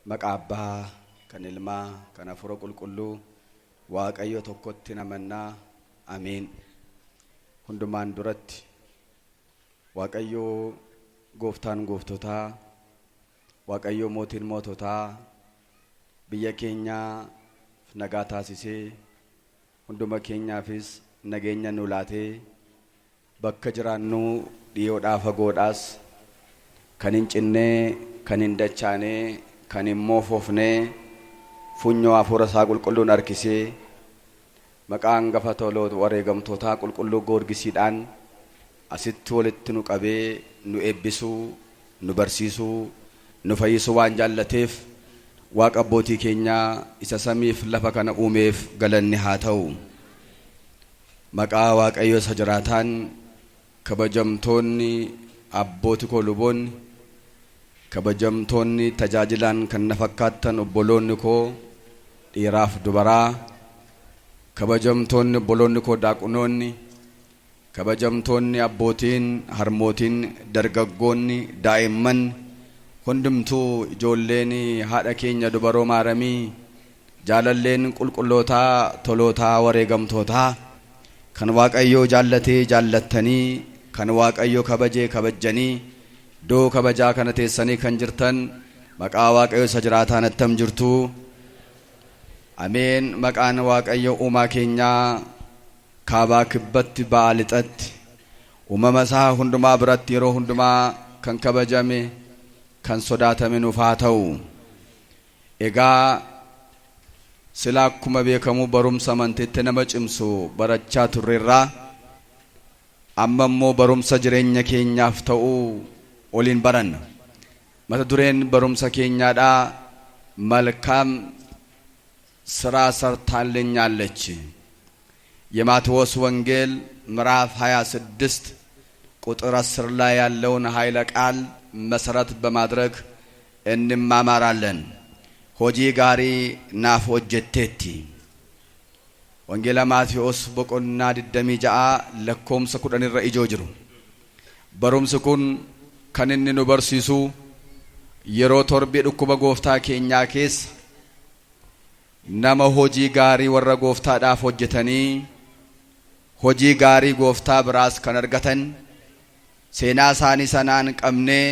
Maqaa Abbaa, kan Ilmaa, kan Hafuura Qulqulluu, Waaqayyo tokkotti namannaa. Ameen. Hundumaan duratti Waaqayyo gooftaan gooftotaa, Waaqayyo mootiin moototaa, biyya keenyaaf nagaa taasisee, hunduma keenyaafis nageenya nu laatee, bakka jiraannu dhiyoodhaa fagoodhaas kan hin cinnee, kan hin dachaanee, kan hin moofofnee, funyoo hafuura isaa qulqulluun harkisee, maqaa hangafa wareegamtootaa qulqulluu Goorgisiidhaan asitti walitti nu qabee nu eebbisuu, nu barsiisuu, nu fayyisuu waan jaallateef Waaqa abbootii keenyaa isa samiif lafa kana uumeef galanni haa ta'u. Maqaa Waaqayyo isa jiraataan kabajamtoonni abbooti koo luboonni, kabajamtoonni tajaajilaan kan na fakkaattan obboloonni koo dhiiraaf dubaraa, kabajamtoonni obboloonni koo daaqunoonni, kabajamtoonni abbootiin, harmootiin, dargaggoonni, daa'imman, hundumtuu ijoolleen haadha keenya dubaroo Maaramii, jaalalleen qulqullootaa, tolootaa, wareegamtootaa, kan Waaqayyoo jaallatee jaallattanii, kan Waaqayyo kabajee kabajjanii, iddoo kabajaa kana teessanii kan jirtan, maqaa Waaqayyo isa jiraataan attam jirtu? Ameen. Maqaan Waaqayyo uumaa keenyaa kaabaa kibbatti, ba'a lixatti, uumama isaa hundumaa biratti yeroo hundumaa kan kabajame, kan sodaatame nuuf haa ta'u. Egaa sila akkuma beekamu barumsa amantiitti nama cimsu barachaa turreerraa, amma immoo barumsa jireenya keenyaaf ta'u waliin baranna. Mata dureen barumsa keenyaadhaa መልካም ስራ ሰርታልኛለች። የማቴዎስ ወንጌል ምዕራፍ 26 ቁጥር 10 ላይ ያለውን ኃይለ ቃል መሰረት በማድረግ እንማማራለን። Hojii gaarii naaf hojjetteetti. Wangeela Maatewos boqonnaa 26 lakkoomsa 10 irra ijoo jiru. Barumsi kun kan inni nu barsiisu yeroo torbii dhukkuba gooftaa keenyaa keessa nama hojii gaarii warra gooftaadhaaf hojjetanii, hojii gaarii gooftaa biraas kan argatan, seenaa isaanii sanaan qabnee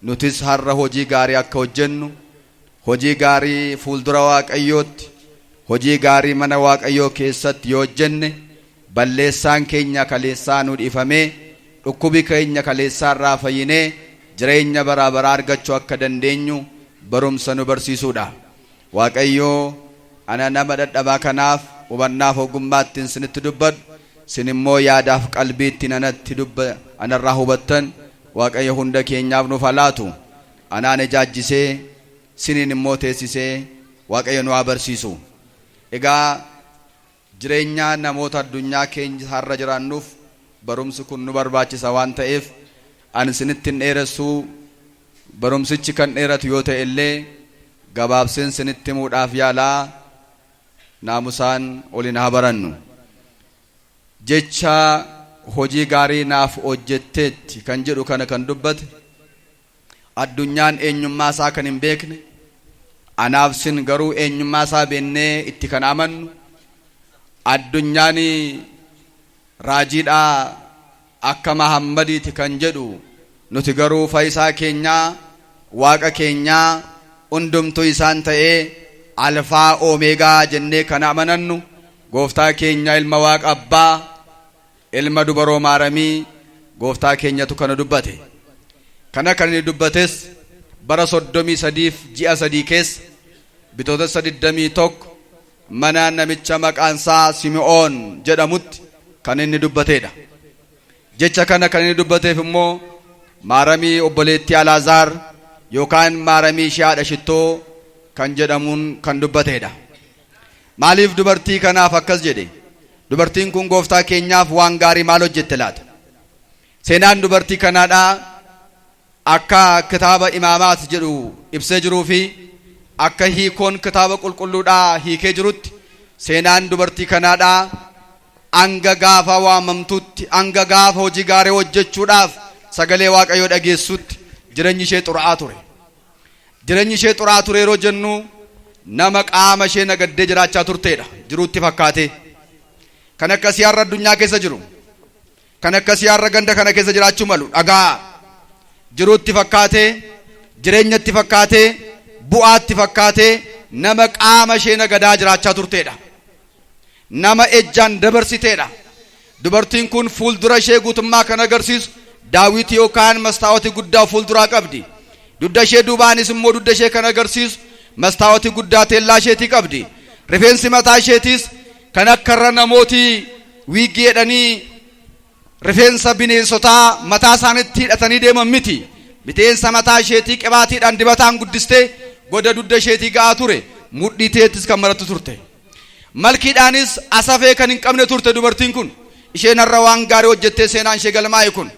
nutis har'a hojii gaarii akka hojjennu, hojii gaarii fuuldura Waaqayyootti, hojii gaarii mana Waaqayyoo keessatti yoo hojjenne balleessaan keenya kaleessaa nu dhiifamee, dhukkubi keenya kaleessaa irraa fayyinee jireenya baraa baraa argachuu akka dandeenyu barumsa nu barsiisuudha. Waaqayyoo ana nama dadhabaa kanaaf hubannaaf ogummaa ittiin sinitti dubbadhu, sin immoo yaadaaf qalbii ittiin anatti dubba anarraa hubattan Waaqayyo hunda keenyaaf nuuf haa laatu. Anaan ijaajjisee siniin immoo teessisee Waaqayyo nu haa barsiisu. Egaa jireenya namoota addunyaa keenya har'a jiraannuuf barumsi kun nu barbaachisa waan ta'eef ani sinitti hin dheeressu. Barumsichi kan dheeratu yoo ta'e illee gabaabseen sinitti himuudhaaf yaalaa, naamusaan waliin haa barannu. Jecha hojii gaarii naaf hojjetteetti kan jedhu kana kan dubbate addunyaan eenyummaa isaa kan hin beekne, anaaf sin garuu eenyummaa isaa beennee itti kan amannu, addunyaan raajiidhaa akka Mahammadiiti kan jedhu, nuti garuu fayyisaa keenyaa, Waaqa keenyaa, hundumtuu isaan ta'ee Alfaa Oomeegaa jennee kan amanannu, gooftaa keenya ilma Waaqa Abbaa, ilma dubaroo Maaramii, gooftaa keenyatu kana dubbate. Kana kan inni dubbates bara 33f ji'a 3 keessa Bitootessa 21 mana namicha maqaansaa Simi'oon jedhamutti kan inni dubbateedha. Jecha kana kan inni dubbateef immoo Maaramii obboleettii Alaazaar yookaan Maaramii ishee haadha shittoo kan jedhamuun kan dubbateedha. Maaliif dubartii kanaaf akkas jedhe? Dubartiin kun gooftaa keenyaaf waan gaarii maal hojjette laata? Seenaan dubartii kanaadhaa akka kitaaba Imaamaat jedhu ibsee jiruu fi akka hiikoon kitaaba qulqulluudhaa hiikee jirutti, seenaan dubartii kanaadhaa hanga gaafa waamamtutti, hanga gaafa hojii gaarii hojjechuudhaaf sagalee Waaqayyoo dhageessutti jireenyi ishee xuraa'aa ture. Jireenyi ishee xuraa'aa ture yeroo jennu nama qaama ishee nagaddee jiraachaa turteedha. Jiruutti fakkaate. Kan akkasii har'a addunyaa keessa jiru. Kan akkasii har'a ganda kana keessa jiraachuu malu. Dhagaa. Jiruutti fakkaatee, jireenyatti fakkaatee, bu'aatti fakkaatee nama qaama ishee nagadaa jiraachaa turteedha. Nama ejjaan dabarsiteedha. Dubartiin kun fuuldura ishee guutummaa kan agarsiisu daawwitii yookaan mastaawotii guddaa fuulduraa qabdi. Dugda ishee duubaanis immoo dugda ishee kan agarsiisu mastaawotii guddaa teellaa isheetii qabdi. Rifeensi mataa isheetiis kan akka irra namooti wiiggii jedhanii rifeensa bineensotaa mataa isaaniitti hidhatanii deeman miti. Rifeensa mataa isheetii qibaatiidhaan dibataan guddistee goda dugda isheetii ga'aa ture. Mudhii teettis kan marattu turte. Malkiidhaanis asafee kan hin qabne turte dubartiin kun. Isheen har'a waan gaarii hojjettee seenaan ishee galmaa'e kun.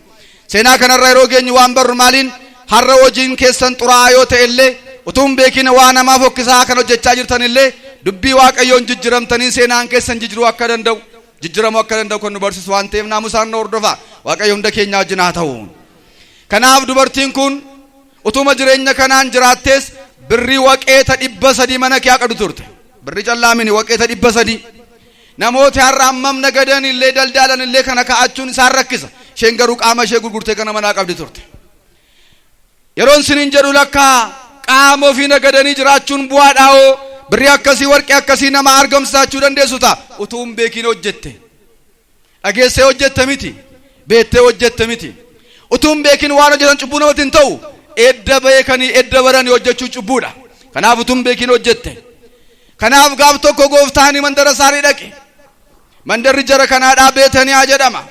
Seenaa kanarra yeroo geenyu waan barru maaliin har'a hojiin keessan xuraa'aa yoo ta'e illee utuu hin beekin waa namaa fokkisaa kan hojjechaa jirtan illee dubbii Waaqayyoon jijjiramtanii seenaan keessan jijjiiruu akka danda'u jijjiramuu akka danda'u kan nu barsiisu waan ta'eef naamusaan nu hordofaa. Waaqayyo hunda keenyaa wajjin haa ta'u. Kanaaf dubartiin kun utuma jireenya kanaan jiraattees birrii waqeeta 300 mana kee qabdu turte. Birrii callaa mini waqeeta 300. Namooti har'a hammam nagadan illee daldaalan illee kana kaa'achuun isaan rakkisa. Isheen garuu qaama ishee gurgurtee kana manaa qabdi turte. Yeroon sinin jedhu lakkaa qaama ofii nagadanii jiraachuun bu'aadhaa'oo birrii akkasii warqee akkasii nama argamsiisachuu dandeessu ta'a. Utuu hin beekin hojjette. Dhageessee hojjette miti. Beettee hojjette miti. Utuu hin beekin waan hojjetan cubbuu namatti hin ta'u. Edda beekanii edda baranii hojjechuu cubbuudha. Kanaaf utuu hin beekin hojjette. Kanaaf gaaf tokko gooftaan mandara isaanii dhaqe. Mandarri jara kanaadhaa Beetaniyaa jedhama.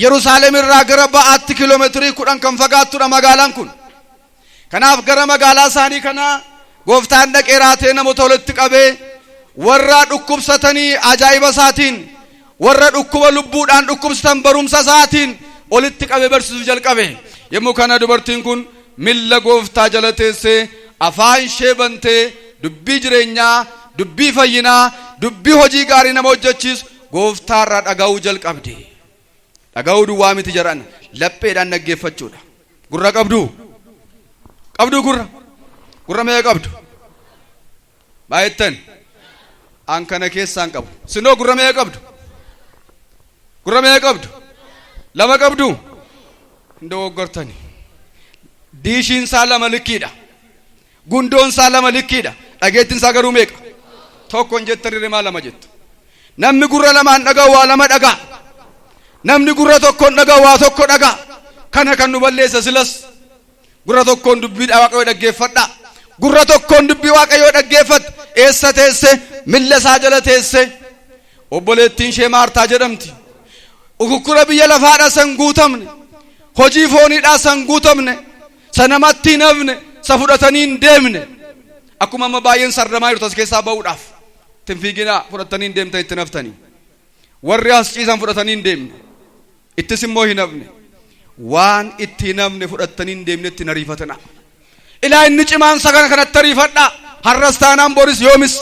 Yerusaalem irraa gara ba'aatti kiiloomeetirii 10 kan fagaattudha magaalaan kun. Kanaaf gara magaalaa isaanii kanaa gooftaan dhaqee raatee namoota walitti qabee warra dhukkubsatanii ajaa'iba isaatiin warra dhukkuba lubbuudhaan dhukkubsatan barumsa isaatiin walitti qabee barsiisuu jalqabe. Yommuu kana dubartiin kun milla gooftaa jala teessee afaan ishee bantee dubbii jireenyaa, dubbii fayyinaa, dubbii hojii gaarii nama hojjechiisu gooftaarraa dhaga'uu jalqabde. Dhaga'uu duwwaa miti jedhan lapheedhaan dhaggeeffachuudha. Gurra qabduu? Qabduu gurra? Gurra meeqa qabdu? Baay'attan? An kana keessaan qabu. Sinoo gurra meeqa qabdu? Gurra meeqa qabdu? Lama qabdu? Hin dogoggortani. Diishiin isaa lama likkiidha. Gundoon isaa lama likkiidha. Dhageettiin isaa garuu meeqa? Tokko hin jettan rimaa lama jettu. Namni gurra lamaan dhaga'u waa lama dhaga'a. Namni gurra tokkoon dhaga'u waa tokko dhaga'a. Kana kan nu balleessa silas. Gurra tokkoon dubbii Waaqayyoo dhaggeeffadhaa. Gurra tokkoon dubbii Waaqayyoo dhaggeeffatte eessa teesse? Milla isaa jala teesse. Obboleettiin ishee Maartaa jedhamti. Ukukkura biyya lafaadhaa san guutamne. Hojii fooniidhaa san guutamne. Sa namatti hin hafne. Sa fudhatanii hin deemne. Akkuma amma baay'een sardamaa jirtu as keessaa ba'uudhaaf. Ittiin fiiginaa fudhatanii hin deemtan itti naftanii. Warri as ciisan fudhatanii hin deemne. Ittis immoo hin hafne. Waan itti hin hafne fudhattanii hin deemne itti hin ariifatina. Ilaa inni cimaan isa kana kanatti ariifadhaa. Har'as taanaan boris yoomis.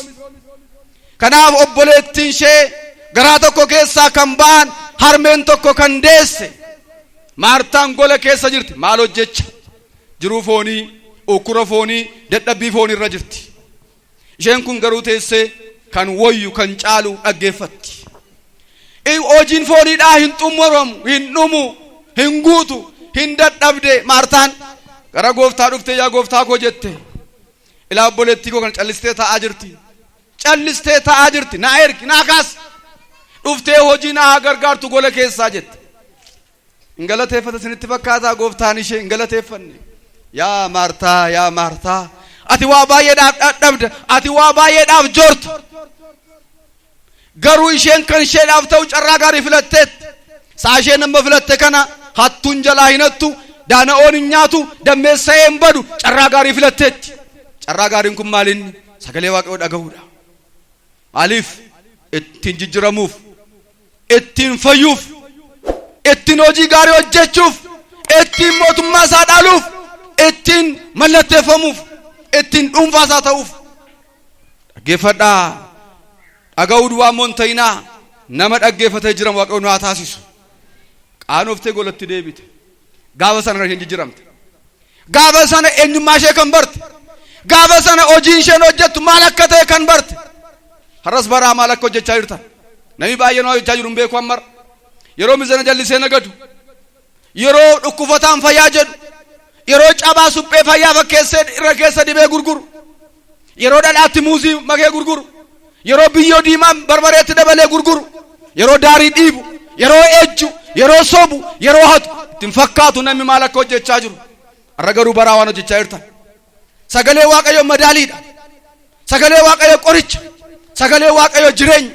Kanaaf obboleettiin ishee garaa tokko keessaa kan ba'an harmeen tokko kan deesse Maartaan gola keessa jirti. Maal hojjecha? Jiruu foonii, ukkura foonii, dadhabbii foonii irra jirti. Isheen kun garuu teessee kan wayyu kan caalu dhaggeeffatti. Hojiin fooniidhaa hin xumuramu, hin dhumu, hin guutu, hin dadhabde Maartaan gara gooftaa dhuftee yaa gooftaa koo jette. Ilaa obboleettii koo kana callistee taa'aa jirti. Callistee taa'aa jirti. Na ergi, naa kaas. Dhuftee hojii na haa gargaartu gola keessaa jette. Hin galateeffata isinitti fakkaataa gooftaan ishee hin galateeffanne. Yaa Maartaa, yaa Maartaa, ati waa baay'eedhaaf dhadhabda, ati waa baay'eedhaaf joorta. Garuu isheen kan isheedhaaf ta'u carraa gaarii filatteetti. Sa'a isheen amma filatte kana hattuun jalaa hin hattu, daana'oon hin nyaatu, dammeessa'ee hin badu, carraa gaarii filatteetti. Carraa gaariin kun maalinni? Sagalee Waaqayyoo dhaga'uudha. Maaliif? Ittiin jijjiramuuf, ittiin fayyuuf, ittiin hojii gaarii hojjechuuf, ittiin mootummaa isaa dhaaluuf, ittiin mallatteeffamuuf, ittiin dhuunfaa isaa ta'uuf. Dhaggeeffadhaa. Dhaga'uu duwwaa immoo hin ta'inaa. Nama dhaggeeffatee jiran Waaqayyo nu haa taasisu. Qaanoftee golatti deebite. Gaafa sana isheen jijjiiramte. Gaafa sana eenyummaa ishee kan barte. Gaafa sana hojiin isheen hojjettu maal akka ta'e kan barte. Har'as baraa maal akka hojjechaa jirta? Namni baay'een waan hojjechaa jiru hin beeku ammar. Yeroo mizana jallisee nagadu, yeroo dhukkufataan fayyaa jedhu, yeroo cabaa suphee fayyaa fakkeessee irra keessa dibee gurguru, yeroo dhadhaatti muuzii makee gurguru, yeroo biyyoo diimaa barbareetti dabalee gurguru, yeroo daarii dhiibu, yeroo ejju, yeroo sobu, yeroo hatu, ittiin fakkaatu namni maal akka hojjechaa jiru. Har'a garuu baraa waan hojjechaa jirtan. Sagalee Waaqayyoo madaaliidha. Sagalee Waaqayyoo qoricha. Sagalee Waaqayyoo jireenya.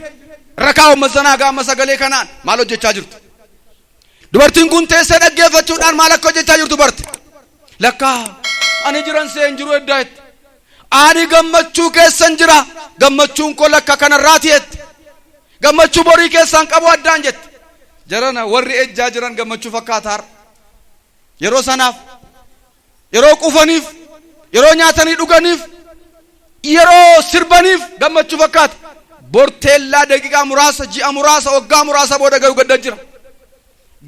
Rakaa uummat sanaa gaama sagalee kanaan maal hojjechaa jirtu? Dubartiin kun teessee dhaggeeffachuudhaan maal akka hojjechaa jirtu barte. Lakkaa ani jiran seen jiru eddaa jette. Ani gammachuu keessan jira. Gammachuun koo lakka kanarraati jette. Gammachuu borii keessaan qabu addaan jette. Jarana warri ejjaa jiran gammachuu fakkaata har'a. Yeroo sanaaf, yeroo quufaniif, yeroo nyaatanii dhuganiif, yeroo sirbaniif gammachuu fakkaata. Borteellaa daqiiqaa muraasa, ji'a muraasa, waggaa muraasa booda garuu gadda jira.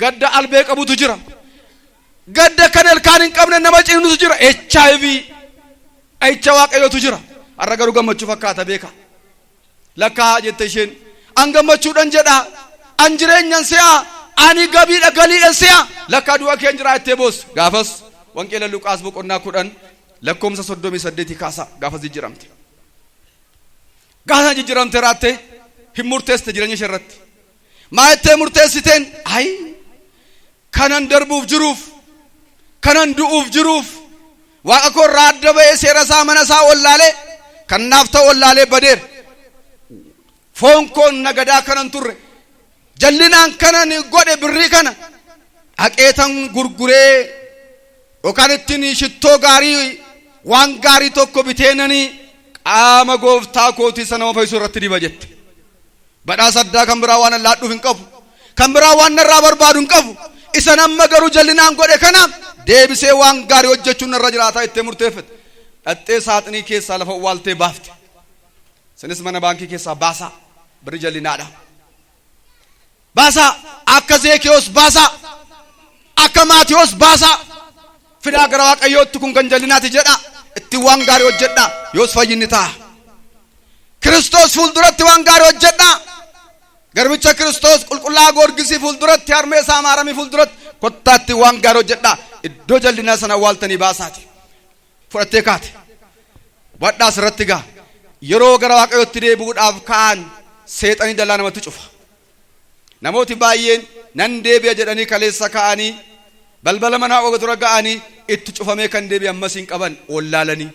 Gadda albee qabutu jira. Gadda kan ilkaan hin qabne nama ciniinutu jira. HIV dhahicha Waaqayyootu jira. Har'a garuu gammachuu fakkaata beeka. Lakkaa jette isheen, an gammachuudhan jedha, an jireenyan se'a, ani gabiidha galiidhan se'a, lakkaa du'a keen jira jettee boosse. Gaafas Wangeela Luqaas boqonnaa 10 lakkoomsa 38 kaasa gaafas jijjiramte. Gaafa jijjiramte raatte hin murteessite jireenya ishee irratti. Maa jettee murteessiteen? Ayi, kanan darbuuf jiruuf, kanan du'uuf jiruuf, Waaqa koo irraa adda ba'ee seera isaa mana isaa wallaalee kan naaf ta'u wallaalee badeera. Foon koon nagadaa kanan turre, jallinaan kanan godhe birrii kana dhaqeetan gurguree yookaan ittiin shittoo gaarii waan gaarii tokko biteenanii qaama gooftaa kootii sana nama fayyisuu irratti diba jette. Badhaasa addaa kan biraa waan laadhuuf hin qabu. Kan biraa waan narraa barbaadu hin qabu. Isan amma garuu jallinaan godhe kanaaf deebisee waan gaarii hojjechuun narra jiraataa jettee murteeffate. Dhaxxee saaxinii keessaa lafa owwaaltee baafte. Isinis mana baankii keessaa baasaa. Birri jallinaadha. Baasaa! Akka Zeekiyoos baasaa! Akka Maatiyoos baasaa! Fidaa gara Waaqayyootti, kun kan jallinaati jedhaa. Ittiin waan gaarii hojjedhaa. Yoos fayyinni ta'a. Kiristoos fuulduratti waan gaarii hojjedhaa. Garbicha Kiristoos qulqullaa'aa Goorgisii fuulduratti, harmee isaa Maaramii fuulduratti kottaatti waan gaarii hojjedhaa. Iddoo jallinaa sana awwaaltanii baasaati. Fudhattee kaate. Hubadhaa asirratti gaa. Yeroo gara Waaqayyootti deebi'uudhaaf ka'an seexanii dallaa namatti cufa. Namooti baay'een nan deebi'a jedhanii kaleessa ka'anii balbala mana Waaqayyoo dura ga'anii itti cufamee kan deebi'an ammas hin qaban wallaalanii.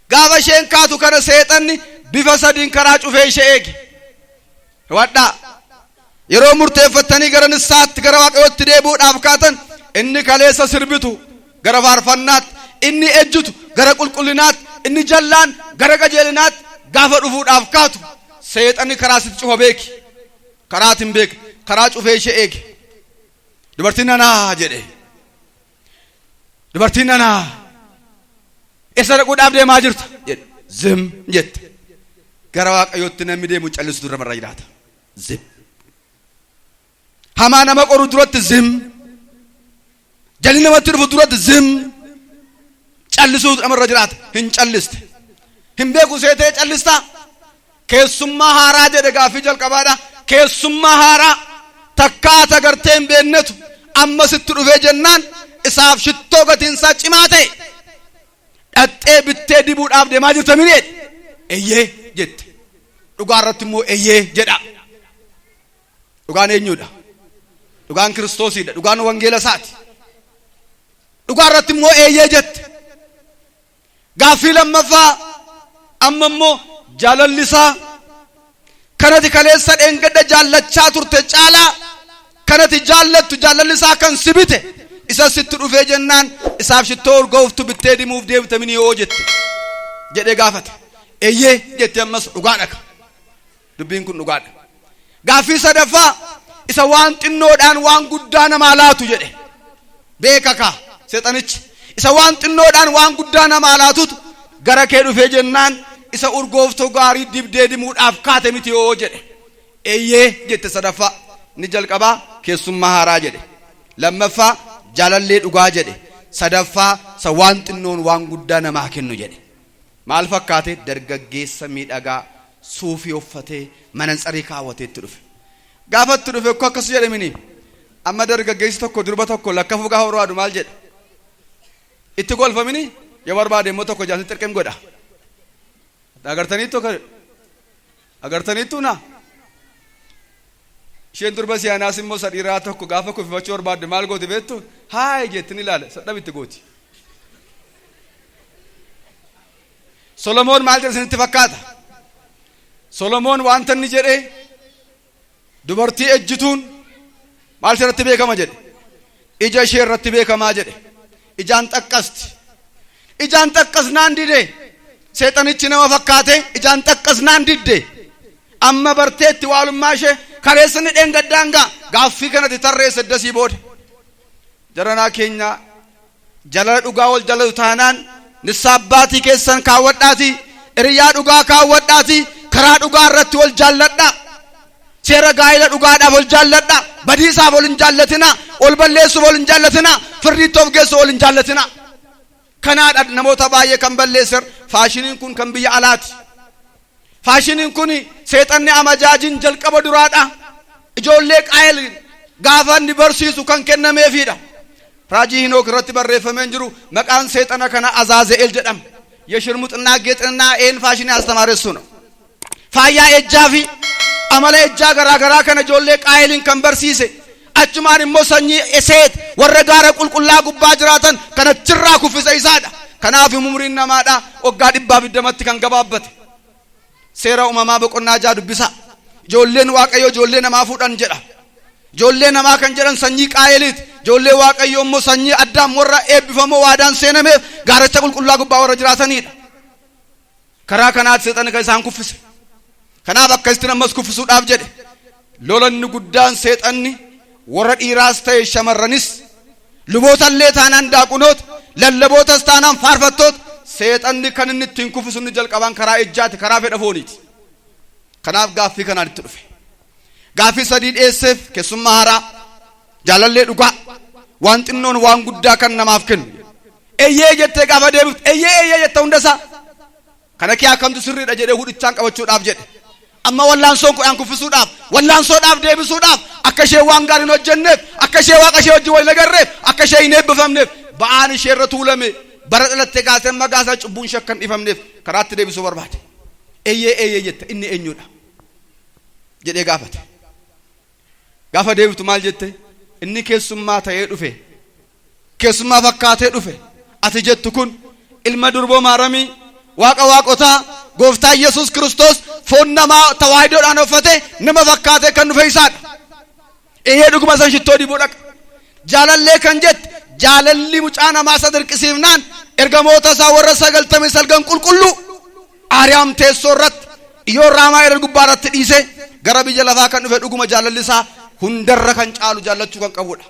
Gaafa isheen kaatu kana seexanni bifa sadiin karaa cufee ishee eege. Hubadhaa. Yeroo murteeffattanii gara nissaatti gara Waaqayyootti deebi'uudhaaf kaatan inni kaleessa sirbitu gara faarfannaatti, inni ejjutu gara qulqullinaatti, inni jallaan gara qajeelinaatti gaafa dhufuudhaaf kaatu seexanni karaa sitti cufa beeki. Karaa ati hin beekne karaa cufee ishee eege. Dubartiin nanaa jedhe. Dubartiin nanaa eessa dhaquudhaaf deemaa jirta jedhe. Zim jette. Gara Waaqayyootti namni deemu callisu dura marra jiraata. Zim. Hamaa nama qoru duratti zim. Jalli namatti dhufu duratti zim. Callisuu namarra jiraata. Hin calliste. Hin beeku seetee callistaa. Keessummaa haaraa jedhe gaaffii jalqabaadha. Keessummaa haaraa takkaa ati agartee hin beeknetu amma sitti dhufee jennaan isaaf shittoo gatiinsaa cimaa ta'e dhaqxee bittee dibuudhaaf deemaa jirta mini jedhe. Eyyee jette. Dhugaa irratti immoo eyyee jedha. Dhugaan eenyudha? Dhugaan Kiristoosiidha. Dhugaan wangeela isaati. Dhugaa irratti immoo eeyyee jette. Gaaffii lammaffaa, amma immoo jaalalli isaa kanati kaleessa dheengadda jaallachaa turte caalaa kanati jaallattu jaalalli isaa kan si bite isa sitti dhufee jennaan isaaf shittoo urgooftu bittee dimuuf deebite mini yoo jette jedhee gaafate. Eeyyee jette, ammas dhugaadha ka. Dubbiin kun dhugaadha. Gaaffii sadaffaa, isa waan xinnoodhaan waan guddaa namaa laatu jedhe. Beeka kaa seexanichi. Isa waan xinnoodhaan waan guddaa namaa laatutu gara kee dhufee jennaan isa urgooftuu gaarii dibdee dimuudhaaf kaate miti yoo jedhe. Eeyyee jette sadaffaa. Inni jalqabaa keessummaa haaraa jedhe. Lammaffaa jaalallee dhugaa jedhe. Sadaffaa isa waan xinnoon waan guddaa namaa kennu jedhe. Maal fakkaate? Dargaggeessa miidhagaa suufii uffatee manantsarii kaawwatee itti dhufe. Gaafa itti dhufe akkoo akkas jedhe mini. Amma dargaggeessi tokko durba tokko lakkafuu gaafa barbaadu maal jedha? Itti kolfa mini? Yoo barbaade immoo tokko jaansi xirqim godha. Agartaniittu akka agartaniittu na? Isheen durba si'anaas immoo isa dhiiraa tokko gaafa kuffifachuu barbaadde maal gooti beektu? Haay jetti ni ilaala. Sadhab itti gooti. Solomoon maal jedha isinitti fakkaata? Solomoon wanta inni jedhe, dubartii ejjituun maal ishee irratti beekama jedhe? Ija ishee irratti beekamaa jedhe. Ijaan xaqqasti. Ijaan xaqqasnaan dide. Seexanichi nama fakkaate ijaan xaqqasnaan didde. Amma barteetti waalummaa ishee kaleessa inni dheengaddaan gaa gaaffii kanatti tarreesse eddasii booda. Jaranaa keenya, jalala dhugaa wal jallatu taanaan nissaa abbaatii keessan kaawwadhaatii, hiriyyaa dhugaa kaawwadhaatii, karaa dhugaa irratti wal jaalladhaa. Seera gaa'ela dhugaadhaaf wal jaalladhaa. Badiisaaf wal hin jaallatinaa. Wal balleessuuf wal hin jaallatinaa. Firdiitti of geessuuf wal hin jaallatinaa. Kanaadha namoota baay'ee kan balleesser. Faashiniin kun kan biyya alaati. Faashiniin kun seexanni amajaajiin jalqaba duraadha. Ijoollee Qaayel gaafa inni barsiisu kan kennameefiidha. Raajii Hinook irratti barreeffamee jiru maqaan seexana kana Azaaze'el jedhama. የሽርሙጥና ጌጥንና ይህን ፋሽን ያስተማረ እሱ ነው። Faayyaa ejjaa fi amala ejjaa garaa garaa kana ijoollee Qaayeliin kan barsiise, achumaan immoo sanyii Seet warra gaara qulqullaa gubbaa jiraatan kan achirraa kuffise isaadha. Kanaaf umuriin namaadha waggaa 120tti kan gabaabbate. Seera Uumamaa boqonnaa 6 dubbisa. Ijoolleen Waaqayyoo ijoollee namaa fuudhan jedha. Ijoollee namaa kan jedhan sanyii Qaayeliiti. Ijoollee Waaqayyoo immoo sanyii Addaam warra eebbifamoo waadaan seenameef gaaracha qulqullaa gubbaa warra jiraatanidha. Karaa kanaatti seexanni kan isaan kuffise. Kanaaf akkasitti ammas kuffisuudhaaf jedhe. Lolanni guddaan seexanni warra dhiiraas ta'e shamarranis, lubootallee taanaan daaqunoota, lallabootas taanaan faarfattoota, seexanni kan inni ittiin kuffisu inni jalqabaan karaa ejjaati, karaa fedha fooniiti. Kanaaf gaaffii kanaan itti dhufe. Gaaffii sadii dhiyeesseef: keessummaa haaraa, jaalallee dhugaa, waan xinnoon waan guddaa kan namaaf kennu. Eeyyee jettee gaafa deebiftu, eeyyee eeyyee jette hundasaa. Kana kee akkamtu sirriidha jedhee hudhichaan qabachuudhaaf jedhe. Amma wallaansoon kudhaan kuffisuudhaaf, wallaansoodhaaf deebisuudhaaf, akka ishee waan gaarii hin hojjenneef, akka ishee Waaqa ishee wajjin wal hin agarreef, akka ishee hin eebbifamneef, ba'aan ishee irra tuulame bara dhalattee kaasee amma gaasaa cubbuun ishee akka hin dhiifamneef karaatti deebisuu barbaade. Eeyyee eeyyee jette, inni eenyudha jedhee gaafate. Gaafa deebiftu maal jette? Inni keessummaa ta'ee dhufe, keessummaa fakkaatee dhufe ati jettu kun ilma durboo Maaramii, Waaqa waaqotaa, gooftaa Yesuus Kiristoos foon namaa tawaahidoodhaan uffate nama fakkaatee kan dhufe isaadha. Eeyyee, dhuguma san shittoo dibuu dhaqa. Jaalallee kan jette, jaalalli mucaa namaa isa dirqisiifnaan ergamoota isaa warra 99 qulqulluu Aariyaam teessoo irratti iyyoo Raamaa Erer gubbaa irratti dhiisee gara biyya lafaa kan dhufe dhuguma jaalalli isaa hundarra kan caalu jaallachuu kan qabudha.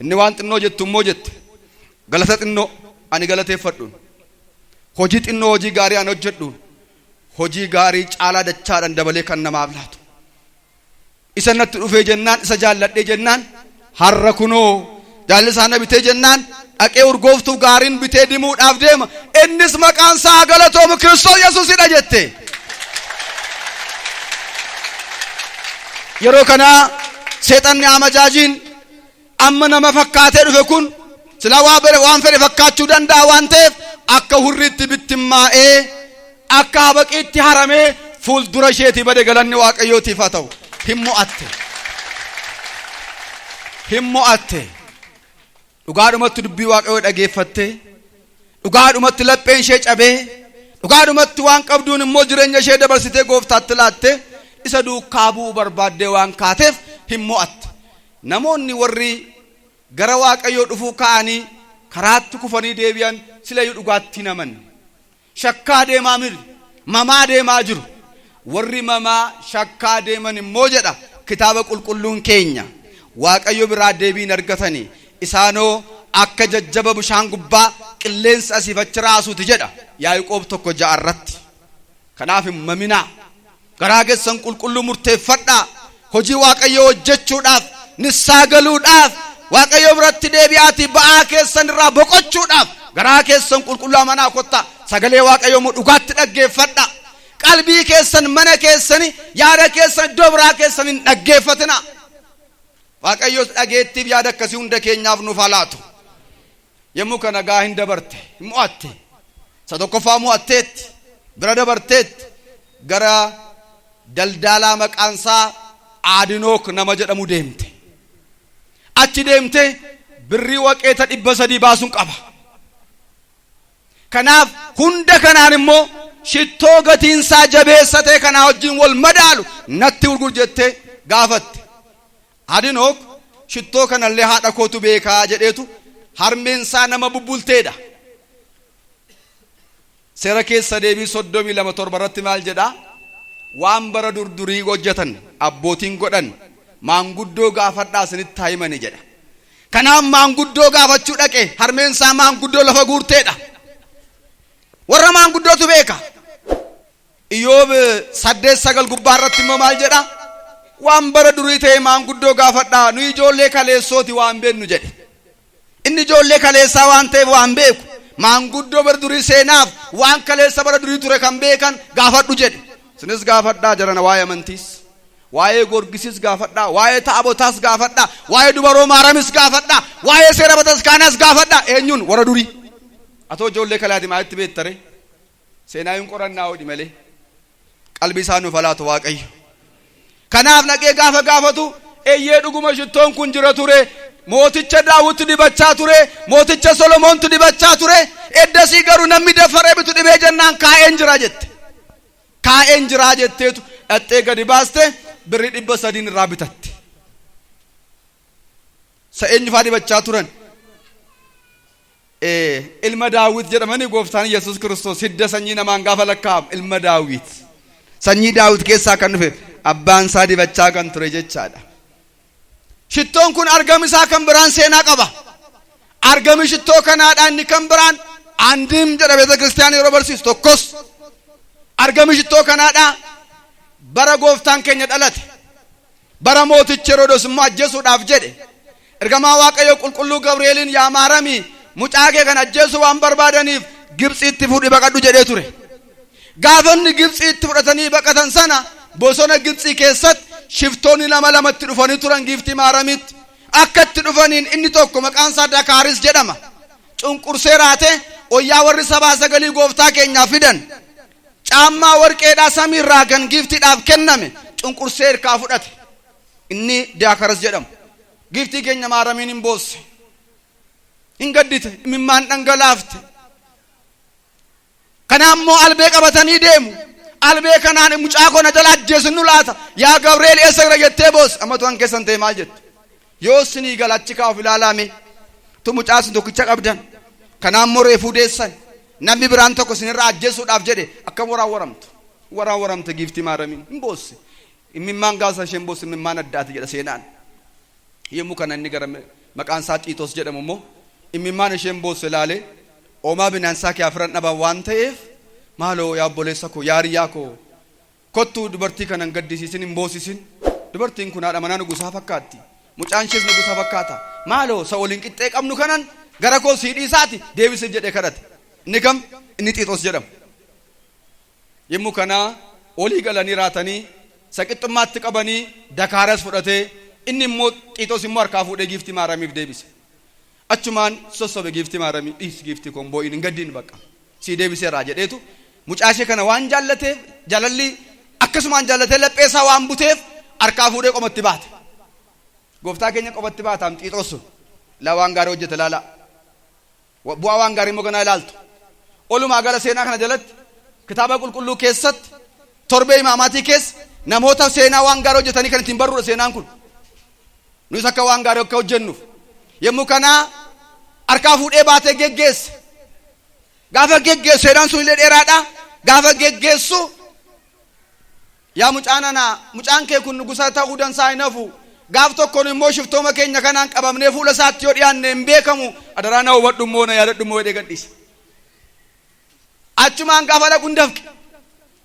Inni waan xinnoo jettu immoo jette, galata xinnoo ani galateeffadhuun, hojii xinnoo hojii gaarii ani hojjedhuun, hojii gaarii caalaa dachaadhaan dabalee kan namaaf laatu. Isa natti dhufee jennaan, isa jaalladhee jennaan, har'a kunoo jaalli isaa na bitee jennaan dhaqee urgooftuu gaariin bitee dimuudhaaf deema. Innis maqaan isaa galatoomu Kiristoos Yesuusidha jette. Yeroo kana seexanni amajaajiin amma nama fakkaatee dhufe kun silaa waa fedhe waan fedhe fakkaachuu danda'a waan ta'eef, akka hurriitti bittimmaa'ee, akka habaqiitti haramee fuuldura isheetii bade. Galanni Waaqayyootiif haa ta'u. Hin mo'atte. Hin mo'atte. Dhugaadhumatti dubbii Waaqayyoo dhageeffattee, dhugaadhumatti lapheen ishee cabee, dhugaadhumatti waan qabduun immoo jireenya ishee dabarsitee gooftaatti laattee isa duukaa bu'uu barbaaddee waan kaateef hin mo'atte. Namoonni warri gara Waaqayyoo dhufuu ka'anii karaatti kufanii deebi'an silayyuu dhugaatti hin amanne. Shakkaa deemaa miri, mamaa deemaa jiru. Warri mamaa shakkaa deeman immoo jedha kitaaba qulqulluun keenya, Waaqayyo biraa deebii hin argatanii, isaanoo akka jajjaba bishaan gubbaa qilleensi asiif achi raasuuti jedha Yaaqoob 1:6 irratti. Kanaaf hin maminaa. Garaa keessan qulqulluu murteeffadhaa. Hojii Waaqayyoo hojjechuudhaaf, nissaa galuudhaaf, Waaqayyo biratti deebi'aatii ba'aa keessan irraa boqochuudhaaf garaa keessan qulqulluu manaa kottaa. Sagalee Waaqayyoo immoo dhugaatti dhaggeeffadha. Qalbii keessan, mana keessani, yaada keessan iddoo biraa keessan hin dhaggeeffatina. Waaqayyos dhageettiif yaada akkasii hunda keenyaaf nuuf haa laatu. Yommuu kana gaa hin dabarte, hin mo'atte. Isa tokkoffaa mo'atteetti, bira dabarteetti, gara daldaalaa maqaan isaa Aadinook nama jedhamu deemte. Achi deemte, birrii waqeeta 300 baasuun qaba. Kanaaf hunda kanaan immoo shittoo gatiinsaa jabeessa ta'e kanaa wajjin wal madaalu natti gurgur jettee gaafatte. Adinook shittoo kanallee haadha kootu beekaa jedheetu, harmeensaa nama bubbulteedha. Seera Keessa Deebii 32:7 irratti maal jedhaa? Waan bara durdurii hojjetan, abbootiin godhan, maanguddoo gaafadhaa, isinitti haa himani jedha. Kanaaf maanguddoo gaafachuu dhaqe. Harmeen isaa maanguddoo lafa guurteedha. Warra maanguddootu beeka. Iyyoob 8:9 gubbaa irratti immoo maal jedha? Waan bara durii ta'e maanguddoo gaafadhaa, nu ijoollee kaleessooti, waan beennu jedhe. Inni ijoollee kaleessaa waan ta'eef waan beeku. Maanguddoo bara durii, seenaaf waan kaleessa bara durii ture kan beekan gaafadhu jedhe. Isinis gaafadhaa jarana, waa'ee amantiis, waa'ee Goorgisis gaafadhaa, waa'ee taabotaas gaafadhaa, waa'ee dubaroo Maaramis gaafadhaa, waa'ee seera bataskaanaas gaafadhaa. Eenyuun? Warra durii. Atoo ijoollee kaleati maalitti beektare? Seenaa hin qorannaa hodhi malee. Qalbii isaa nuuf laatu Waaqayyo. Kanaaf dhaqee gaafa gaafatu, eeyyee, dhuguma shittoon kun jira ture. Mooticha Daawwitu dibachaa ture. Mooticha Solomoontu dibachaa ture. Eddasii garuu namni dafaree bitu dhibee jennaan kaa'een jira jette. Kaa'een jiraa jetteetu dhaxxee gadi baaste, birrii 300n irraa bitatte. Sa eenyufaa dibachaa turan? Ilma Daawit jedhamanii gooftaan Yesuus Kiristoos hidda sanyii namaan gaafa lakkaa'amu ilma Daawit. Sanyii Daawit keessaa kan dhufe, abbaan isaa dibachaa kan ture jechaadha. Shittoon kun argami isaa kan biraan seenaa qaba. Argami shittoo kanaadha inni kan biraan andim jedha beeta kiristiyaana yeroo barsiisu tokkos. Argami shittoo kanaadha bara gooftaan keenya dhalate. Bara mootichi Herodos immoo ajjeesuudhaaf jedhe. Ergamaa Waaqayyoo qulqulluu Gabri'eeliin, yaa Maaramii, mucaa kee kan ajjeesuu waan barbaadaniif Gibxiitti fuudhii baqadhu jedhee ture. Gaafa inni Gibxiitti fudhatanii baqatan sana bosona Gibxii keessatti shiftoonni lama lamatti dhufanii turan giiftii Maaramiitti. Akka itti dhufaniin inni tokko maqaan isaa Dakaaris jedhama. Cunqursee raatee wayyaa warri sabaa sagalii gooftaa keenyaaf fidan, caammaa warqeedhaa samiirraa kan giiftiidhaaf kenname cunqursee hirkaa fudhate. Inni Daakaras jedhamu. Giiftii keenya Maaramiin hin boosse. Hin gaddite, imimmaan dhangalaafte. Kanaaf immoo albee qabatanii deemu. Albee kanaan mucaa koo na jala ajjeesu laata? Yaa Gabri'eel, eessa jira jettee boosse. Amma tu'an keessan ta'e maal jettu? Yoo sinii gala achi kaa'uuf ilaalaame. Tu mucaa isin tokkicha qabdan. Kanaan immoo reefuu deessan. Namni biraan tokko isinirraa ajjeesuudhaaf jedhe akkam waraan waramtu? Waraan waramte giiftii Maaramiin. Hin boosse. Imimmaan gaasa isheen boosse imimmaan addaati jedha seenaan. Yommuu kana inni gara maqaan isaa Xiitos jedhamu immoo imimmaan isheen boosse ilaalee, oomaa bineensaa kee afiran dhaban waan ta'eef, maaloo yaa obboleessa koo, yaa hiriyaa koo, kottuu dubartii kana hin gaddisiisin, hin boosisin. Dubartiin kun haadha manaa nugusaa fakkaatti, mucaan ishees nugusa fakkaata. Maaloo isa waliin qixxee qabnu kanan gara koo sii dhiisaati deebisiif jedhee kadhate. Inni kam? Inni Xiixos jedhamu. Yommuu kana olii galanii raatanii isa qixxummaatti qabanii, Dakaaras fudhatee, inni immoo Xiixos immoo harkaa fuudhee giiftii Maaramiif deebise. Achumaan sossobe giiftii Maaramii, dhiisi giiftii koo, hin boo'in, hin gaddiin, bakka sii deebiseeraa jedheetu, mucaa ishee kana waan jaallateef, jaalalli akkasumaan jaallatee laphee isaa waan buteef, harkaa fuudhee qomatti baate. Gooftaa keenya qomatti baataam Xiixos sun. Laa, waan gaarii hojjete ilaalaa. Bu'aa waan gaarii immoo ganaa ilaaltu. Olumaa gala seenaa kana jalatti kitaaba qulqulluu keessatti torbee imaamaatii keessa namoota seenaa waan gaarii hojjetanii kan ittiin barruudha seenaan kun. Nus akka waan gaarii akka hojjennuuf. Yommuu kanaa harkaa fuudhee baatee geggeesse. Gaafa geggeessu, seenaan sun illee dheeraadha. Gaafa geggeessu, yaa mucaan anaa, mucaan kee kun nugusa ta'uu dansaa hin hafu. Gaaf tokkoon immoo shiftooma keenya kanaan qabamnee fuula isaatti yoo dhiyaanne hin beekamu. Adaraa na hubadhu immoo, na yaadadhu immoo jedhee gadhiise. Achumaan gaafa dhaqu hin dafqe.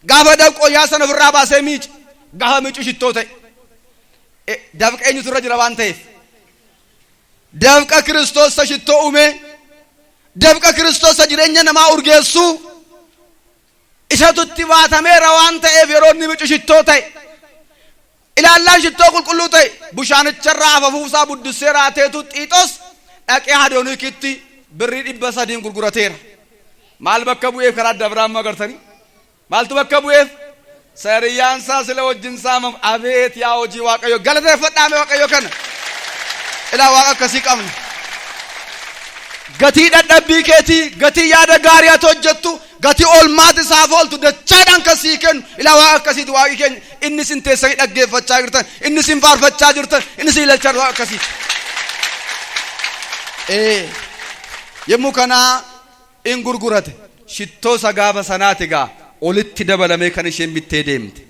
Gaafa dafqu wayyaa sana ofirraa baasee miice. Gaafa miicu shittoo ta'e. Dafqa eenyutu irra jira waan ta'eef? Dafqa Kiristoos isa shittoo uume, dafqa Kiristoos isa jireenya namaa urgeessu isatu itti baatameera waan ta'eef yeroo inni micu shittoo ta'e. Ilaallaan shittoo qulqulluu ta'e bushaanicharraa afafuusaa buddissee raateetu Xiixos dhaqee Hadoonikitti birrii 300n gurgurateera. Maal bakka bu'eef karaa adda biraa immoo agartanii? Maaltu bakka bu'eef? Sariyyaan isaa sila wajjin saamam. Abeet yaa hojii Waaqayyo! Galateeffadhaa mee Waaqayyo kana. Ilaa Waaqa akkasii qabna. Gatii dhadhabbii keetii, gatii yaada gaarii ati hojjettu, gatii oolmaati isaaf ooltu dachaadhaan kan sii kennu. Ilaa Waaqa akkasiiti Waaqi keenya. Inni isin teessanii dhaggeeffachaa jirtan, inni isin faarfachaa jirtan, inni isin ilaalchaa jirtan Waaqa akkasiiti. Ee, yommuu kanaa in gurgurate. Shittoo isa gaafa sanaati egaa olitti dabalamee kan isheen bittee deemte.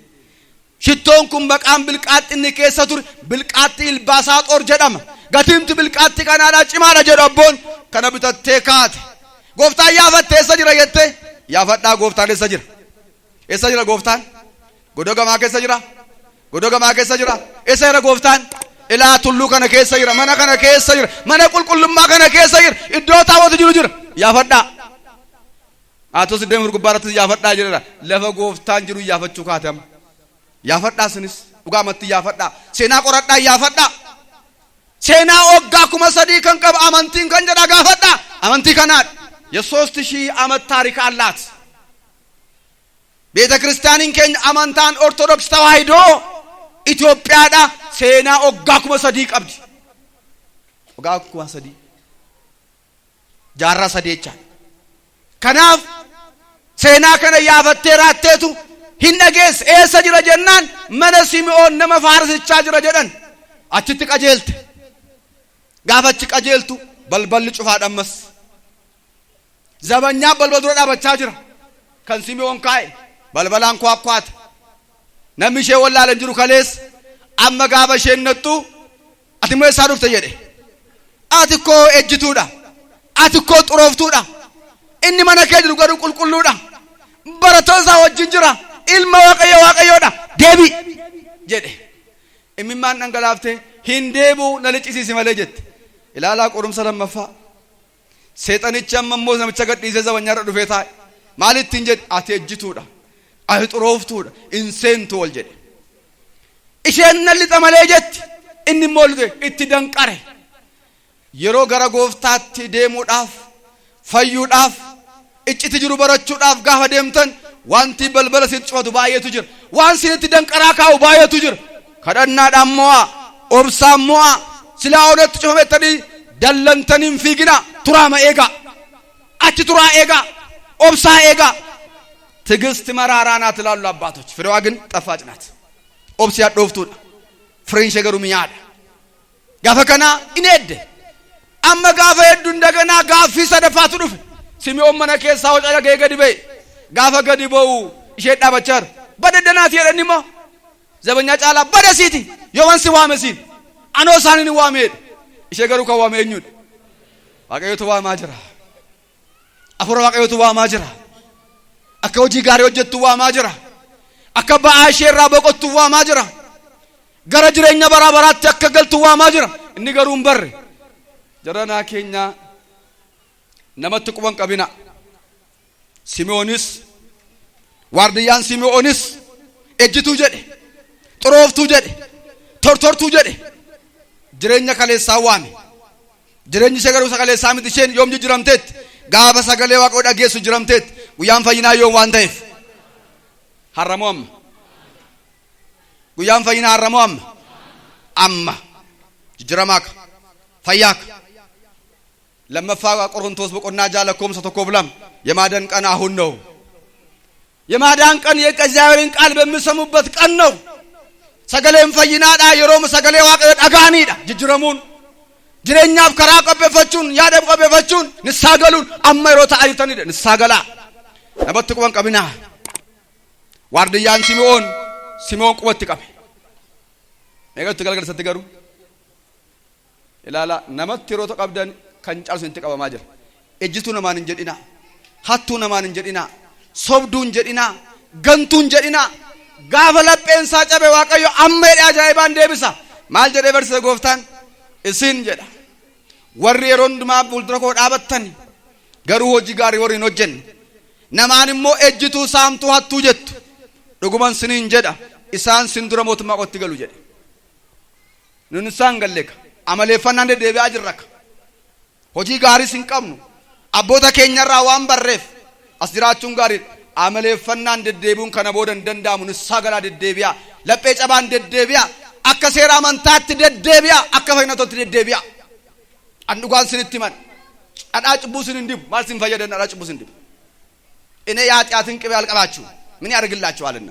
Shittoon kun maqaan bilqaaxxi inni keessa ture bilqaaxxii Ilbaasaaxoor jedhama. Gatiimti bilqaaxxii kanaadhaa cimaadha jedhu abboon. Kana bitattee kaate. Gooftaan yaafatte eessa jira jette? Yaafadhaa gooftaan eessa jira? Eessa jira gooftaan? Godoo gamaa keessa jira? Godoo gamaa keessa jira? Eessa jira gooftaan? Ilaa tulluu kana keessa jira, mana kana keessa jira, mana qulqullummaa kana keessa jira, iddoo taabota jiru jira. Yaafadhaa. Maatos 24 gubbaa irrattis yaafadhaa jedheera. Lafa gooftaan jiru yaafachuu kaate amma. Yaafadhaa isinis dhugaamatti yaafadhaa. Seenaa qoradhaa yaafadhaa. Seenaa waggaa 3000 kan qabu amantiin kan jedhaa gaafadhaa. Amantii kanaadha. የሶስት ሺህ ዓመት ታሪክ አላት። ቤተ ክርስቲያኒin keenya amantaan Ortodoks Tawaahidoo Itoophiyaadha seenaa waggaa 3000 qabdi. Waggaa 3000 jaarraa sadii jechaa. Kanaaf seenaa kana yaafattee raatteetu hin dhageesse. Eessa jira jennaan mana Simi'oon nama Faarsichaa jira jedhan. Achitti qajeelte. Gaafa achi qajeeltu balballi cufaadha ammas. Zabanyaa balbala dura dhaabachaa jira. Kan Simi'oon kaa'e balbalaan kwaakwaata. Namni ishee wallaalan jiru kaleessa amma gaafa isheen nattu ati immoo eessaa dhufte jedhe. Ati koo ejjituudha. Ati koo xurooftuudha. Inni mana kee jiru garuu qulqulluudha. Barattoota isaa wajjin jira. Ilma Waaqayyo Waaqayyoodha. Deebi jedhe. Imimmaan dhangalaaftee hin deebi'u na liccisiisi malee jette. Ilaalaa qorumsa lammaffaa. Seexanichi amma immoo namicha gadhiisee zabanyaarra dhufee taa'e. Maal ittiin jedhe? Ati ejjituudha. Ati xurooftuudha. Hin seentu ol jedhe. Isheen na lixa malee jetti. Inni immoo lixe itti danqare. Yeroo gara gooftaatti deemuudhaaf, fayyuudhaaf, icciti jiru barachuudhaaf gaafa deemtan wanti balbala isin cufatu baay'eetu jira. Waan isinitti danqaraa kaa'u baay'eetu jira. Kadhannaadhaan mo'aa, obsaan mo'aa, silaa onatti cufamettanii dallantanii hin fiiginaa. Turaama eegaa. Achi turaa eegaa. Obsaa eegaa. ትዕግስት መራራ ናት ይላሉ አባቶች። ፍሬዋ ግን ጣፋጭ ናት። Obsi hadhooftuudha. Firiin ishee garuu mi'aadha. Gaafa kana in eedde. Amma gaafa hedduu እንደገና gaaffii sadaffaatu dhufe. Simi'oon mana keessaa waca dhaga'ee gadi ba'e. Gaafa gadi ba'u ishee dhaabachaa jira. Bada danaati jedhani immoo zabanyaa caalaa bada siiti yooman si waame siin. Anoo isaanin hin waame jedhe. Ishee garuu kan waame eenyudha? Waaqayyotu waamaa jira. Afuura Waaqayyotu waamaa jira. Akka hojii gaarii hojjettu waamaa jira. Akka ba'aa ishee irraa boqottu waamaa jira. Gara jireenya baraa baraatti akka galtu waamaa jira. Inni garuu hin barre. Jaranaa keenya namatti quban qabina. Simi'oonis waardiyyaan Simi'oonis ejjituu jedhe, xurooftuu jedhe, tortortuu jedhe. Jireenya kaleessaa waame. Jireenyi ishee garuu kaleessaa miti. Isheen yoom jijjiramteetti? Gaafa sagalee Waaqayyoo dhageessu jiramteetti. Guyyaan fayyinaa yoom waan ta'eef? Har'amoo amma? Guyyaan fayyinaa har'amoo amma? Amma. Jijjiiramaa ka. Fayyaa ka. Lammaffaa Qorontos boqonnaa 6 lakkoofsa 1 fi 2 የማዳን ቀን አሁን ነው። የማዳን ቀን የእግዚአብሔርን ቃል በሚሰሙበት ቀን ነው። Sagaleen fayyinaadha yeroo sagalee Waaqayyoo dhaga'aniidha. Jijjiiramuun jireenyaaf karaa qopheeffachuun yaada qopheeffachuun ንስሐ galuun amma yeroo ta'aa jirtanidha. ንስሐ galaa. Namatti quban qabinaa. Waardiyyaan Simi'oon Simi'oon qubatti qabe. Meeqatti galgalsatti garuu ilaala namatti yeroo qabdan kan caalu isinitti qabamaa jira. Ejjituu namaan hin jedhinaa. Hattuu namaan hin jedhinaa. Sobduu hin jedhinaa. Gantuu hin jedhinaa. Gaafa lapheensaa cabe Waaqayyo amma jedhee ajaa'ibaan deebisa. Maal jedhee barsiisa gooftaan? Isin jedha. Warri yeroo hundumaa fuuldura koo dhaabattan garuu hojii gaarii warri hin hojjenne, namaan immoo ejjituu, saamtuu, hattuu jettu, dhuguman siniin jedha, isaan sin dura mootummaa kootti galu jedhe. Nun isaan galleeka amaleeffannaan deddeebi'aa jirra ka. Hojii gaariis hin qabnu. Abboota keenyarraa waan barreef as jiraachuun gaariidha. Amaleeffannaan deddeebi'uun kana booda hin danda'amu. Nissaa galaa deddeebi'aa. Laphee cabaan deddeebi'aa. Akka seera amantaatti deddeebi'aa. Akka fayyinatootti deddeebi'aa. An dhugaan sinitti himan. Dhadhaa cubbuu sin hin dibu. Maal sin fayyadan dhadhaa cubbuu sin dibu? እኔ የኃጢአትን ቅቤ አልቀባችሁ ምን ያደርግላችኋልና?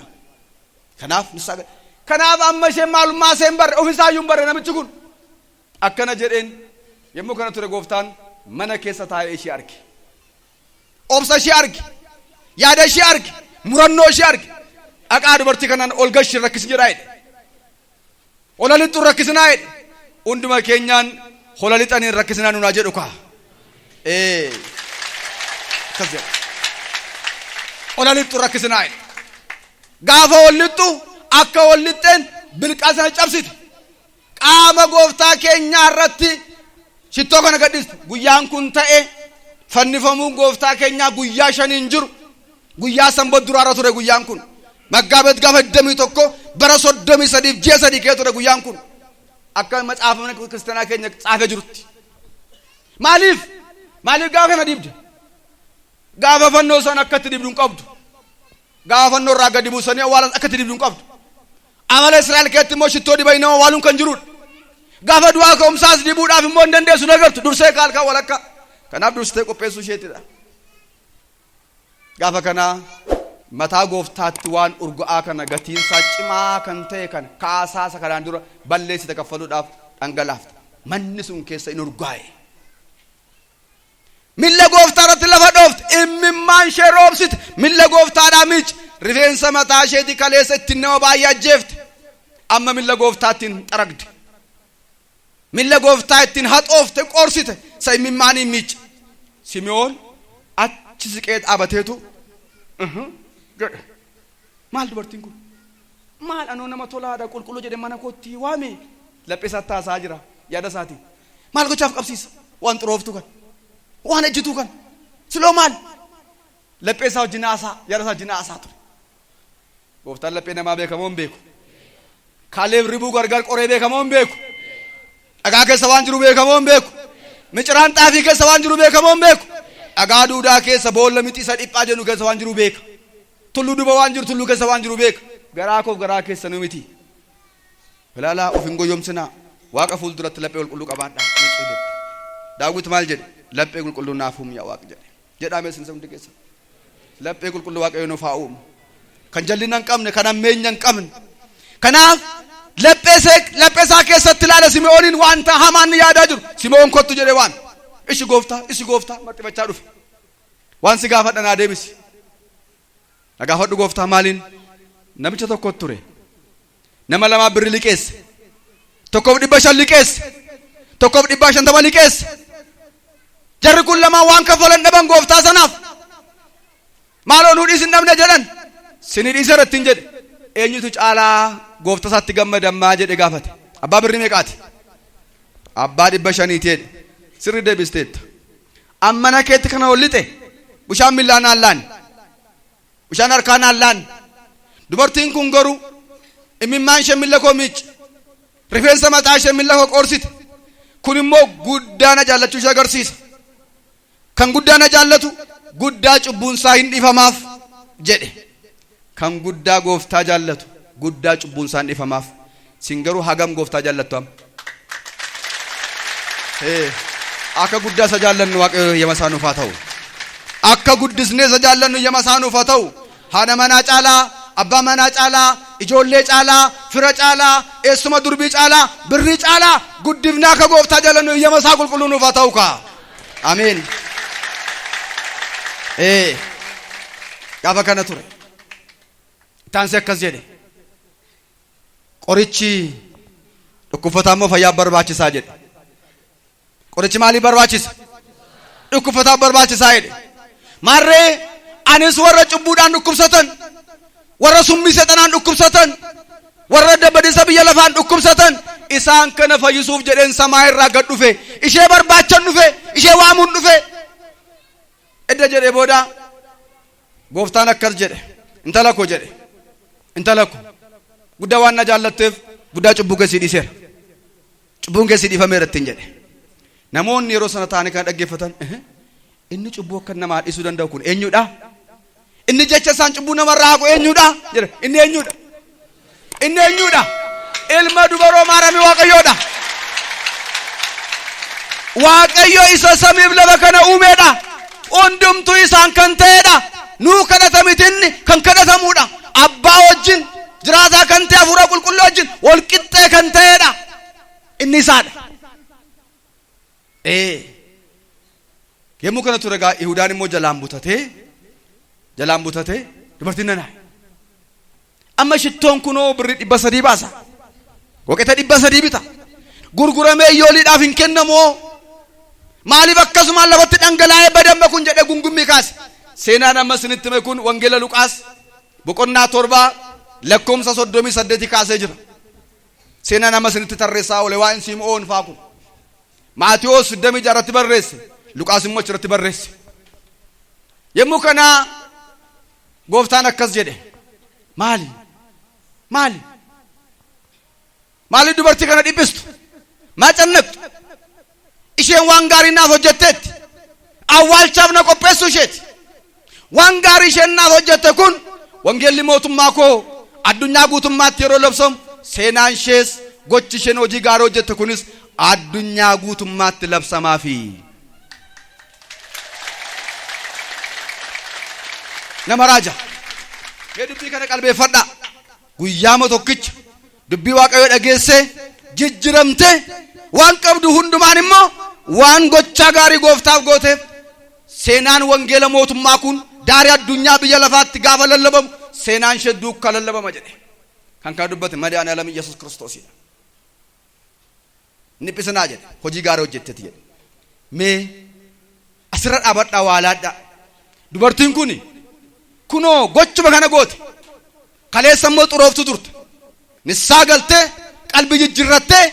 Kanaaf nissaa gala. Kanaaf amma isheen maalummaa isheen barre, ofisaayyuu hin barre namichi kun. Akkana jedheen, yommuu kana ture Gooftaan mana keessa taa'ee ishee arge. Obsa ishee arge. Yaada ishee arge. Murannoo ishee arge. Dhaqaa dubartii kanaan ol gashi, rakkisin jedhaa jedhe. Ola lixxu rakkisinaa jedhe. Hunduma keenyaan hola lixaniin rakkisinaa nunaa jedhu kaa. Ee. Akkas jedha. Ola lixxu rakkisinaa jedhe. Gaafa ol lixxu, akka ol lixxeen bilqaa sana cabsite. Qaama Gooftaa keenyaa irratti shittoo kana gadhiiste. Guyyaan kun ta'e, fannifamuun Gooftaa keenyaa guyyaa 5n jiru. Guyyaa Sanbata duraarra ture guyyaan kun. Maggaabet gaafa 21 bara 33f ji'a 3 kee ture guyyaan kun. Akka macaafa mana kiristaanaa keenya caafee jirutti. Maaliif? Maaliif gaafa kana dibde? Gaafa fannoo sana akka itti dibdu hin qabdu. Gaafa fannoo irraa gadi buusanii awwaalan akka itti dibdu hin qabdu. Amala Israa'el keessatti immoo shittoo dibanii nama awwaaluun kan jirudha. Gaafa du'aa ka'umsaas dibuudhaaf immoo hin dandeessu, hin agartu. Dursee kaalkaa walakka. Kanaaf dursitee qopheessuu isheetidha. Gaafa kana mataa Gooftaatti waan urga'aa kana, gatiinsaa cimaa kan ta'e kana, kaasaa isa kanaan dura balleessite kaffaluudhaaf dhangalaafte. Manni sun keessa in urgaa'e. Milla Gooftaa irratti lafa dhoofte, immimmaan ishee roobsite, milla Gooftaadhaa miici, rifeensa mataa isheetii kaleessa ittiin nama baay'ee ajjeefte. Amma milla Gooftaa ittiin xaragde. Milla Gooftaa ittiin haxoofte, qorsite, isa immimmaaniin miice. Simi'oon achi siqee dhaabateetu jedhe. Maal dubartiin kun? Maal anoo nama tolaadha, qulqulluu jedhe mana kootti waame, laphee isaatti haasa'aa jira yaada isaatiin. Maal gochaaf qabsiisa? Waan xurooftu kan. Waan ejjituu kan. Siloo maal? Laphee isaa wajjin haasaa, yaada isaa wajjin haasaa ture. Gooftaan laphee namaa beekamoo hin beeku? Kaaleef ribuu gargar qoree beekamoo hin beeku? Dhagaa keessa waan jiru beekamoo hin beeku? Miciraan xaafii keessa waan jiru beekamoo hin beeku? Dhagaa duudaa keessa, boolla mixii isa dhiphaa jennu keessa waan jiru beeka. Tulluu duuba waan jiru, tulluu keessa waan jiru beeka. Garaa koof garaa keessanuu miti. Ilaalaa, of hin goyyomsinaa. Waaqa fuulduratti laphee qulqulluu qabaadhaa. Daawit maal jedhe? Laphee qulqulluu naaf uumi, yaa Waaqa jedhe. Jedhaa mee isin hundi keessa. Laphee qulqulluu Waaqayyo nuuf haa uumu. Kan jallina hin qabne, kan hammeenya hin qabne. Kanaaf laphee isaa keessatti ilaala Simi'ooniin, wanta hamaan ni yaadaa jiru. Simi'oon kottu jedhee waan. Ishi Gooftaa, ishi Gooftaa, marxifachaa dhufe. Waan si gaafadha, naa deebisi. Na gaafadhu Gooftaa, maaliin? Namicha tokko ture. Nama lamaa birri liqeesse. Tokkoof 500 liqeesse. Tokkoof 150 liqeesse. Jarri kun lamaan waan kaffalan dhaban gooftaa sanaaf. Maaloo nuu dhiisin dhabne jedhan. Sini dhiiseera ittiin jedhe. Eenyutu caalaa gooftaa isaatti gammadammaa jedhe gaafate. Abbaa birrii meeqaati? Abbaa 500ti jedhe. Sirri deebisteetta. Ammana keetti kana ol lixe. Bishaan millaa naan laanne. Bishaan harkaa naan laanne. Dubartiin kun garuu imimmaan ishee milla koo miicce. Rifeensa mataa ishee milla koo qorsite. Kun immoo guddaa na jaallachuu ishee agarsiisa. Kan guddaa na jaallatu guddaa cubbuun isaa hin dhiifamaaf jedhe. Kan guddaa Gooftaa jaallatu guddaa cubbuun isaa hin dhiifamaaf. Sin garuu hagam Gooftaa jaallattu amma? Akka guddaa isa jaallannu Waaqayyo eeyyama isaa nuuf haa ta'u. Akka guddisnee isa jaallannu eeyyama isaa nuuf haa ta'u. Haadha manaa caalaa, abbaa manaa caalaa, ijoollee caalaa, fira caalaa, eessuma durbii caalaa, birrii caalaa guddifnee akka Gooftaa jaallannu eeyyama isaa qulqulluu nuuf haa ta'u kaa. Ameen. Gaafa kana ture. Taansii akkas jedhe. Qorichi dhukkubfataa immoo fayyaaf barbaachisaa jedhe. Qorichi maaliif barbaachisa? Dhukkubfataaf barbaachisaa jedhe. Maarree anis warra cubbuudhaan dhukkubsatan, warra summii seexanaan dhukkubsatan, Warra dabadisa biyya lafaan dhukkubsatan isaan kana fayyisuuf jedheen samaa irraa gad dhufe. Ishee barbaachan dhufe, ishee waamuun dhufe. Edda jedhee booda gooftaan akkas jedhe, intala koo jedhe, intala koo guddaa waan na jaallatteef guddaa cubbuu kee sii dhiiseera. Cubbuun kee sii dhiifameera ittiin jedhe. Namoonni yeroo sana taa'anii kana dhaggeeffatan, inni cubbuu akka namaa dhiisuu danda'u kun eenyudha? Inni jecha isaan cubbuu namarraa haqu eenyudha? Jedhe. Inni eenyudha? Inni eenyudha? Ilma dubaroo Maaramii Waaqayyoodha. Waaqayyo isa samiif lafa kana uumeedha. Hundumtuu isaan kan ta'edha. Nuu kadhata miti, inni kan kadhatamuudha. Abbaa wajjin jiraataa kan ta'e, hafuura qulqulluu wajjin wal qixxee kan ta'edha. Inni isaadha. Ee. Yommuu kana ture egaa Yihudaan immoo jalaan butatee dubartiin nanaa. Amma shittoon kunoo birrii 300 baasa. Woqeta 300 bita. Gurguramee iyyooliidhaaf hin kennamoo? Maaliif akkasumaan lafatti dhangalaa'ee badamma kun jedhee gungummii kaase. Seenaan amma isinitti hime kun Wangeela Luqaas boqonnaa 7 lakkoomsa 38 kaasee jira. Seenaan amma isinitti tarreessaa oole waa'een Sim'oon faa kun. Maatiyoos 26 irratti barreesse. Luqaas immoo achirratti barreesse. Yommuu kana gooftaan akkas jedhe. Maali? Maali? Maaliif dubartii kana dhiphistu? Maa cannaqxu? Isheen waan gaarii naaf hojjetteetti. Awwaalchaaf na qopheessuu isheeti. Waan gaarii isheen naaf hojjette kun wangeelli mootummaa koo addunyaa guutummaatti yeroo labsamu seenaan ishees gochi isheen hojii gaarii hojjette kunis addunyaa guutummaatti labsamaafi. Nama raaja. Mee dubbii kana qalbeeffadhaa. Guyyaama tokkicha dubbii Waaqayyoo dhageessee jijjiramtee waan qabdu hundumaan immoo waan gochaa gaarii gooftaaf gooteef seenaan wangeela mootummaa kun daarii addunyaa biyya lafaatti gaafa lallabamu seenaan ishee duukaa lallabama jedhe. Kan kana dubbate Madaani'alem Yesuus Kiristoosidha. Inni dhiphisinaa jedhe, hojii gaarii hojjetteeti jedhe. Mee asirra dhaabadhaa, waa laadhaa. Dubartiin kun kunoo gochuma kana goote. Kaleessa immoo xurooftu turte. Nissaa galtee qalbii jijjiirrattee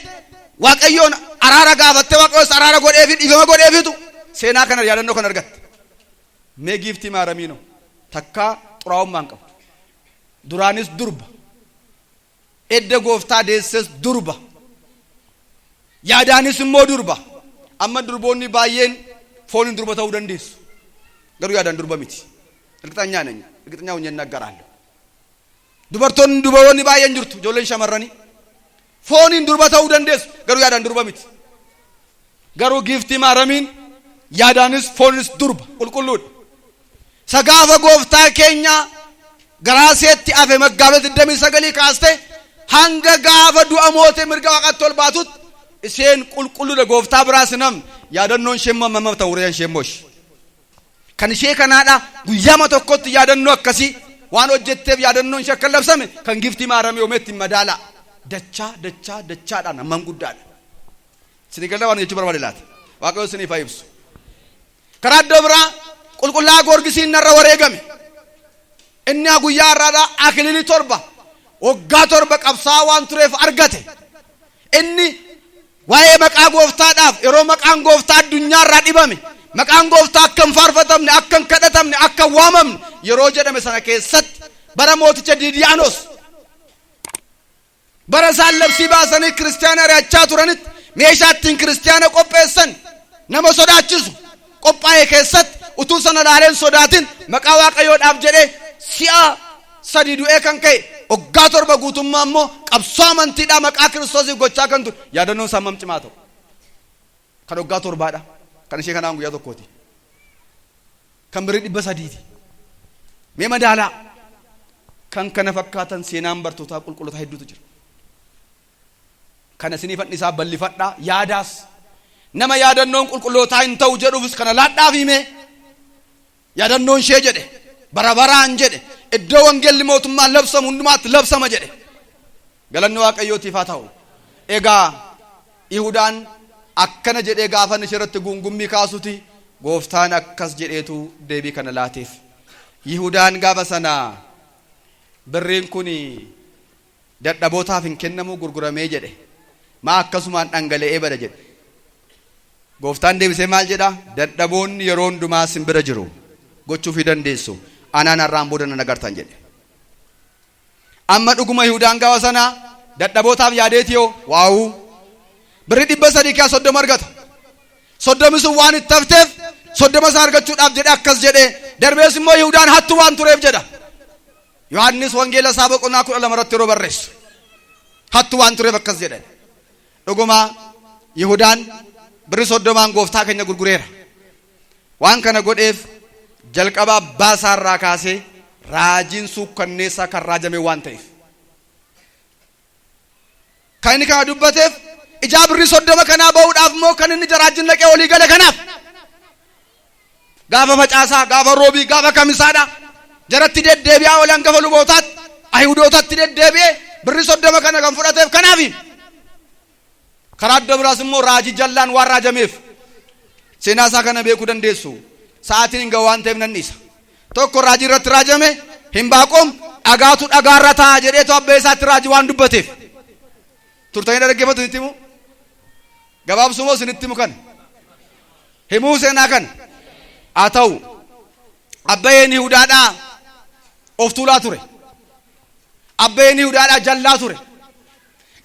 Waaqayyoon araara gaafattee Waaqayyoos araara godheefi dhiifama godheefitu seenaa kana yaadannoo kana argatte. Mee giiftii Maaramiinoo takkaa xuraa'ummaa hin qabdu. Duraanis durba. Edda gooftaa deesses durba. Yaadaanis immoo durba. Amma durboonni baay'een fooniin durba ta'uu dandeessu. Garuu yaadaan durba miti. እርግጠኛ ነኝ። እርግጠኛ ሆኜ እናገራለሁ። Dubartoonni, dubaroonni baay'een jirtu, ijoolleen shamarranii. Fooniin durba ta'uu dandeessu, garuu yaadaan durba miti. Garuu giiftii Maaramiin yaadaanis fooninis durba qulqulluudha. Isa gaafa gooftaa keenya garaa seetti hafe maggaabee 29 kaaste hanga gaafa du'a mootee mirga Waaqaatti ol baatutti isheen qulqulluudha, gooftaa biraas hin hafne. Yaadannoon ishee immoo amma ta'u re'een ishee immoo kan ishee kanaadha. Guyyaama tokkotti yaadannoo akkasii waan hojjetteef yaadannoon ishee akka labsame kan giiftii Maaramii oomeetti madaala dachaa dachaa dachaadhaan hammam guddaadha. Isinii gala waan jechuu barbaade laata? Waaqayyo isiniif haa ibsu. Karaa iddoo biraa qulqullaa Goorgisiin narra wareegame. Inni guyyaa har'aadhaa akililii 7 waggaa 7 qabsaa'aa waan tureef argate. Inni waa'ee maqaa gooftaadhaaf yeroo maqaan gooftaa addunyaarraa dhibame, maqaan gooftaa akka hin faarfatamne, akka hin kadhatamne, akka hin waamamne yeroo jedhame sana keessatti, bara mooticha Diidiyaanos, bara isaan labsii baasanii kiristiyaana ari'achaa turanitti, meeshaa ittiin kiristiyaana qopheessan nama sodaachisu qophaa'e keessatti utuu sana ilaaleen sodaatin maqaa Waaqayyoodhaaf jedhee si'a 3 du'ee kan ka'e, waggaa 7 guutummaa immoo qabsoo amantiidhaa maqaa Kiristoosiif gochaa kan ture, yaadannoon isaa hammam cimaa ta'u? Kan waggaa 7dha. Kan ishee kanaan guyyaa tokkooti. Kan birrii 300ti. Mee madaalaa. Kan kana fakkaatan seenaan bartootaa qulqullootaa hedduutu jira. Kana isinii isaa bal'ifadhaa yaadaas. Nama yaadannoon qulqullootaa hin ta'u jedhuufis kana laadhaaf himee. Yaadannoon ishee jedhe bara baraan jedhe iddoo wangeelli mootummaa labsamu hundumaatti labsama jedhe. Galanni Waaqayyootiif haa ta'u. Egaa Yihudaan akkana jedhee gaafa ishee irratti guungummii kaasuti gooftaan akkas jedheetu deebii kana laateef. Yihudaan gaafa sana birriin kun Dadhabootaaf hin kennamuu gurguramee jedhe. Maa akkasumaan dhangala'ee bada jedhe. Gooftaan deebisee maal jedha? Dadhaboonni yeroo hundumaa sin bira jiru. Gochuufii dandeessu. Anaan har'aan booda nan agartan jedhe. Amma dhuguma Yihudaan gaafa sanaa dadhabootaaf yaadeetiyoo waawuu. Birrii 300 keessaa 30 argata. 30 sun waan itti hafteef 30 isaa argachuudhaaf jedhe akkas jedhe. Darbees immoo Yihudaan hattuu waan tureef jedha. Yohaannis wangeela isaa boqonnaa 12 irratti yeroo barreessu. Hattuu waan tureef akkas jedhe. Dhuguma Yihudaan birrii 30n gooftaa keenya gurgureera. Waan kana godheef jalqaba abbaa isaa irraa kaasee raajiin suukkanneessaa kan raajame waan ta'eef. Kan inni kana dubbateef ijaa birrii 30 kanaa ba'uudhaaf immoo kan inni jaraajin dhaqee olii gale kanaaf. Gaafa facaasaa, gaafa roobii, gaafa kamisaadha. Jaratti deddeebi'aa olee hangafa lubootaatti, Ayihudootatti deddeebi'ee birrii 30 kana kan fudhateef kanaafi. Karaa adda biraas immoo raajii jallaan waan raajameef seenaa isaa kana beekuu dandeessu. Sa'aatiin hin ga'u waan ta'eef nan dhiisa. Tokko raajii irratti raajame Hinbaaqoom dhagaatu dhagaarra taa'a jedheetu abbee isaatti raajii waan dubbateef. Turtanii dhaggeeffatu isinitti himu? Gabaabsuu moo isinitti himu kana? Himuu seenaa kana? Haa ta'u abbayeen Yihudaadhaa of tuulaa ture. Abbayeen Yihudaadhaa jallaa ture.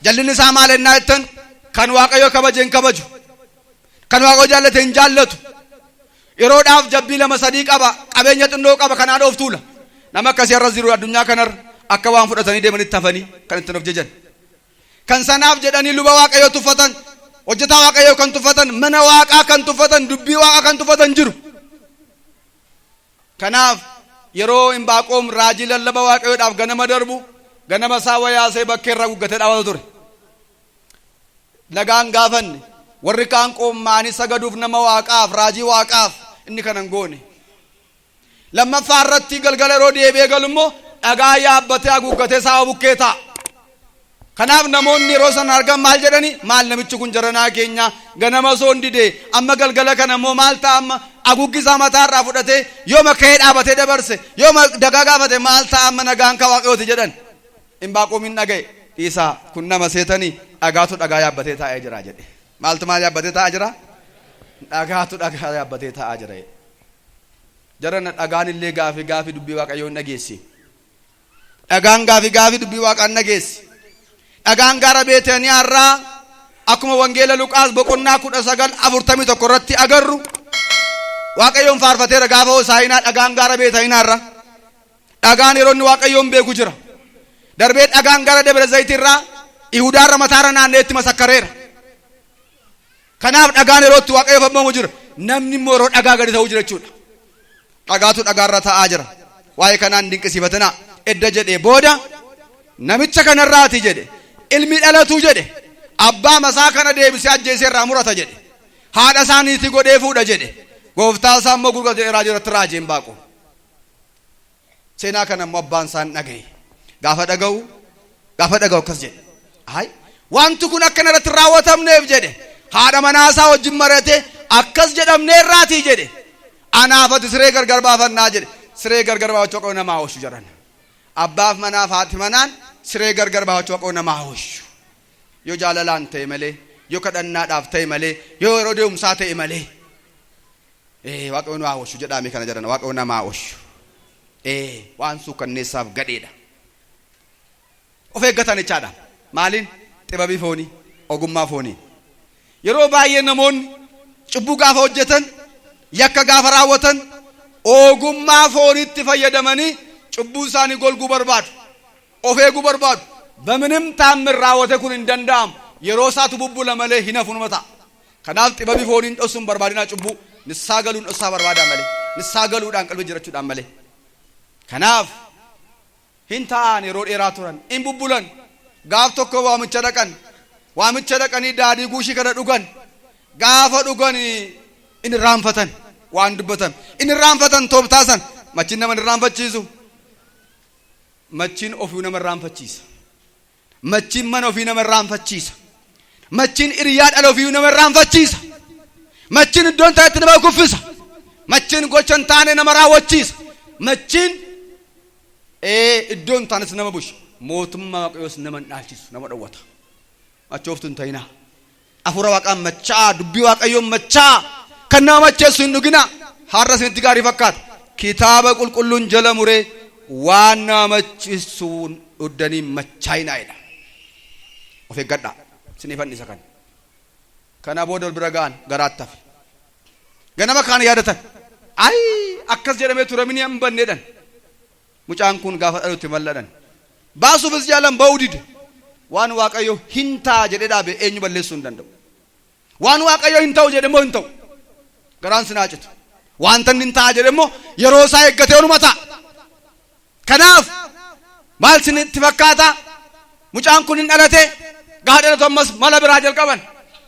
Jallinni isaa maal ennaa jettan kan Waaqayyo kabaje hin kabaju. Kan Waaqayyo jaallate hin jaallatu. Yeroodhaaf jabbii lama sadii qaba, qabeenya xinnoo qaba, kanaan of tuula. Nama akkasii har'as jiru addunyaa kanarra akka waan fudhatanii deemanitti hafanii kan ittiin of jajan. Kan sanaaf jedhanii luba Waaqayyoo tuffatan, hojjetaa Waaqayyoo kan tuffatan, mana Waaqaa kan tuffatan, dubbii Waaqaa kan tuffatan jiru. Kanaaf yeroo Inbaaqoom raajii lallaba Waaqayyoodhaaf ganama darbu, ganama isaa wayaasee bakkee irra haguuggatee dhaabata ture. Nagaan gaafanne, warri kaan qoommaanii sagaduuf nama Waaqaaf, raajii Waaqaaf inni kana hin goone. Lammaffaa irratti galgala yeroo deebi'ee galu immoo dhagaa yaabbatee haguuggatee saawa bukkee taa'a. Kanaaf namoonni yeroo sana argan maal jedhani? Maal namichi kun jaranaa keenya ganama osoo hin didee amma galgala kana immoo maal ta'a amma haguuggi isaa mataa irraa fudhatee yooma ka'ee dhaabatee dabarse yooma dagaa gaafate maal ta'a amma nagaan ka Waaqayyooti jedhan. Inbaaqoom hin dhaga'e dhiisaa kun nama seetanii dhagaatu dhagaa yaabbatee taa'ee jira jedhe. Maaltu maal yaabbatee taa'aa jira? Dhagaatu dhagaa yaabbatee taa'aa jira. Jarana dhagaan illee gaafi gaafi dubbii Waaqayyoo hin dhageessi. Dhagaan gaafi gaafi dubbii Waaqaa hin dhageessi. Dhagaan gaara Beetaniyaa irraa akkuma wangeela Luqaas boqonnaa 19:41 irratti agarru Waaqayyoon faarfateera gaafa Hosaayinaa dhagaan gaara Beetaniyaa irraa. Dhagaan yeroo inni Waaqayyoon beeku jira. Darbee dhagaan gara Dabra Zayitii irraa Yihudaa irra mataarra naanna'ee itti masakkareera. Kanaaf dhagaan yeroo itti Waaqayyoof abboomamu jira. Namni immoo yeroo dhagaa gadi ta'uu jira jechuudha. Dhagaatu dhagaarra taa'aa jira. Waa'ee kanaan dinqisiifatinaa. Edda jedhee booda namicha kanarraati jedhe ilmi dhalatu jedhe abbaa masaa kana deebisee ajjeesee irraa murata jedhe. Haadha isaa niitii godhee fuudha jedhe. Gooftaa isaa immoo gurgurata jedhee raajii irratti raajeen baaqu. Seenaa kana immoo abbaan isaa hin dhaga'e. Gaafa dhaga'u gaafa dhaga'u akkas jedhe. Ayi wanti kun akka irratti hin raawwatamneef jedhe. Haadha manaa isaa wajjin mari'atee akkas jedhamneerraatii jedhe. Anaaf ati siree gargar baafannaa jedhe. Siree gargar baafachuu akka namaa oolchu jedhan. Abbaaf manaaf haati manaan siree gargar baafachuu akka namaa oolchu. Yoo jaalalaan ta'e malee, yoo kadhannaadhaaf ta'e malee, yoo yeroo deemsaa ta'e malee. Ee Waaqayyo nu haa oolchu jedhaa mee kana jedhan Waaqayyo nama haa oolchu. Ee waan suukkanneessaaf gadheedha. Of eeggatan jechaadha. Maaliin? Xibabii foonii, ogummaa foonii. Yeroo baay'ee namoonni cubbuu gaafa hojjetan, yakka gaafa raawwatan ogummaa fooniitti fayyadamanii cubbuu isaanii golguu barbaadu. Of eeguu barbaadu. Baminim taammir raawwate kun hin danda'amu. Yeroo isaatu bubbula malee hin hafu numa ta'a. Kanaaf xibabii fooniin dhossu hin barbaadinaa cubbuu nissaa galuun dhossaa barbaadaa malee. Nissaa galuudhaan qalbii jirachuudhaan malee. Kanaaf hin taa'an yeroo dheeraa turan. Hin bubbulan. Gaaf tokko waamicha dhaqan. Waamicha dhaqanii daadhii guushii kana dhugan. Gaafa dhugan in irraanfatan waan dubbatan. In irraanfatan tooftaa san. Machiin nama hin irraanfachiisu. Machiin ofii nama irraanfachiisa. Machiin mana ofii nama irraanfachiisa. Machiin hiriyaa dhala ofii nama irraanfachiisa. Machiin iddoon taanetti nama kuffisa. Machiin gocha hin taane nama raawwachiisa. Machiin iddoo hin taanetti nama busha. Mootummaa Waaqayyoos nama hin dhaalchisu, nama dhowwata. Machooftu hin ta'inaa. Hafuura Waaqaan machaa'aa, dubbii Waaqayyoon machaa'aa. Kan nama macheessu hin dhuginaa. Har'a isinitti gaarii fakkaata. Kitaaba qulqulluun jala muree waan nama macheessuun dhuddanii machaa'inaa jedha. Of eeggadhaa. Isiniifan dhiisa kana. Kana booda ol bira ga'an garaatti hafe. Ganama kaan yaadatan. Ayii akkas jedhamee ture mini hin banne jedhan. Mucaan kun gaafa dhalatu malladhan. Baasuufis yaalan ba'uu dide. Waan Waaqayyo hin ta'a jedhee dhaabe eenyu balleessuu hin danda'u. Waan Waaqayyo hin ta'u jedhe immoo hin ta'u. Garaan sin haa citu. Wanta inni hin ta'a jedhe immoo yeroo isaa eeggatee onuma ta'a. Kanaaf maal isinitti fakkaata? Mucaan kun hin dhalate, gaafa dhalatu ammas mala biraa jalqaban.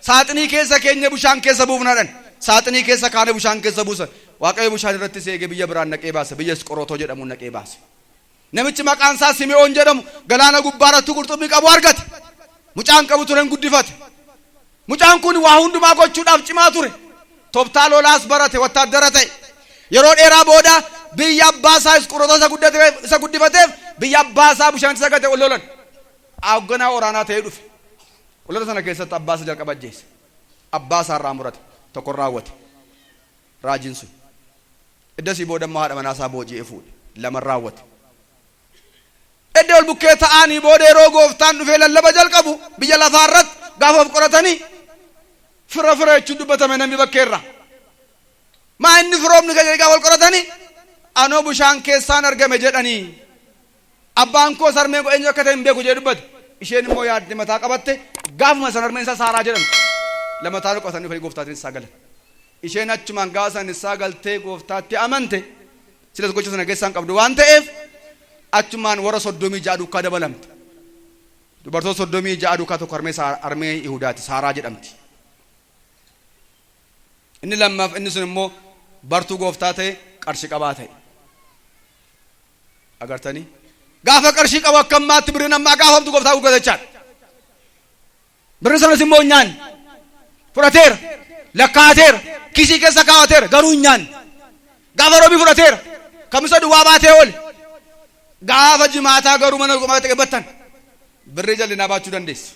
Saaxinii keessa keenye bushaan keessa buufna jedhan. Saaxinii keessa kaane bushaan keessa buusan. Waaqayyo bushaan irratti si eege biyya biraan naqee baase. Biyya Isqorootoo jedhamuun naqee baase. Namichi maqaan isaa Simi'oon jedhamu galaana gubbaa irratti qurxummii qabu argate. Mucaan qabu ture hin guddifate. Mucaan kun waa hundumaa gochuudhaaf cimaa ture. Toftaa lolaas barate, wattaaddara ta'e. Yeroo dheeraa booda biyya abbaa isaa Isqorootoo isa guddifateef biyya abbaa isaa bishaanitti isa gate ol lolan. Hoogganaa waraanaa ta'ee dhufe. Lola sana keessatti abbaa isaa jalqaba ajjeese. Abbaa isaa irraa murate. Tokko raawwate. Raajiin sun. Iddasii booda immoo haadha manaa isaa booji'ee fuudhe. Lama raawwate. Edda ol bukkee ta'anii booda yeroo gooftaan dhufee lallaba jalqabu biyya lafaa irratti gaafa of qoratanii fira fira jechuun dubbatame namni bakkeerra. Maa inni firoomni kan jedhe gaafa ol qoratanii anoo bishaan keessaan argame jedhanii abbaan koo sarmeen koo eenyu akka ta'e hin beeku jedhee dubbate. Isheen immoo yaadde mataa qabatte gaafuma san harmeen isaa Saaraa jedhamti. Lamataa qoratanii dhufanii gooftaatiin isaa galan. Isheen achumaan gaafa san isaa galtee gooftaatti amante silas gocha sana keessaa hin qabdu waan ta'eef achumaan warra 36 duukaa dabalamte. Dubartoota 36 duukaa tokko harmee harmee Yihudaati Saaraa jedhamti. Inni lammaaf inni sun immoo bartuu gooftaa ta'e qarshii qabaa ta'e. Agartanii? Gaafa qarshii qabu akka ammaatti birriin ammaa gaafamtu gooftaa gurgurata jechaadha. Birrii sanas immoo hin nyaanne. Fudhateera. Lakkaa'ateera. Kiisii keessa kaa'ateera. Garuu hin nyaanne. Gaafa roobii fudhateera. Kamisa duwwaa baatee oole. Gaafa jimaataa garuu mana ta'e battan. Birrii jallinaa baachuu dandeessu.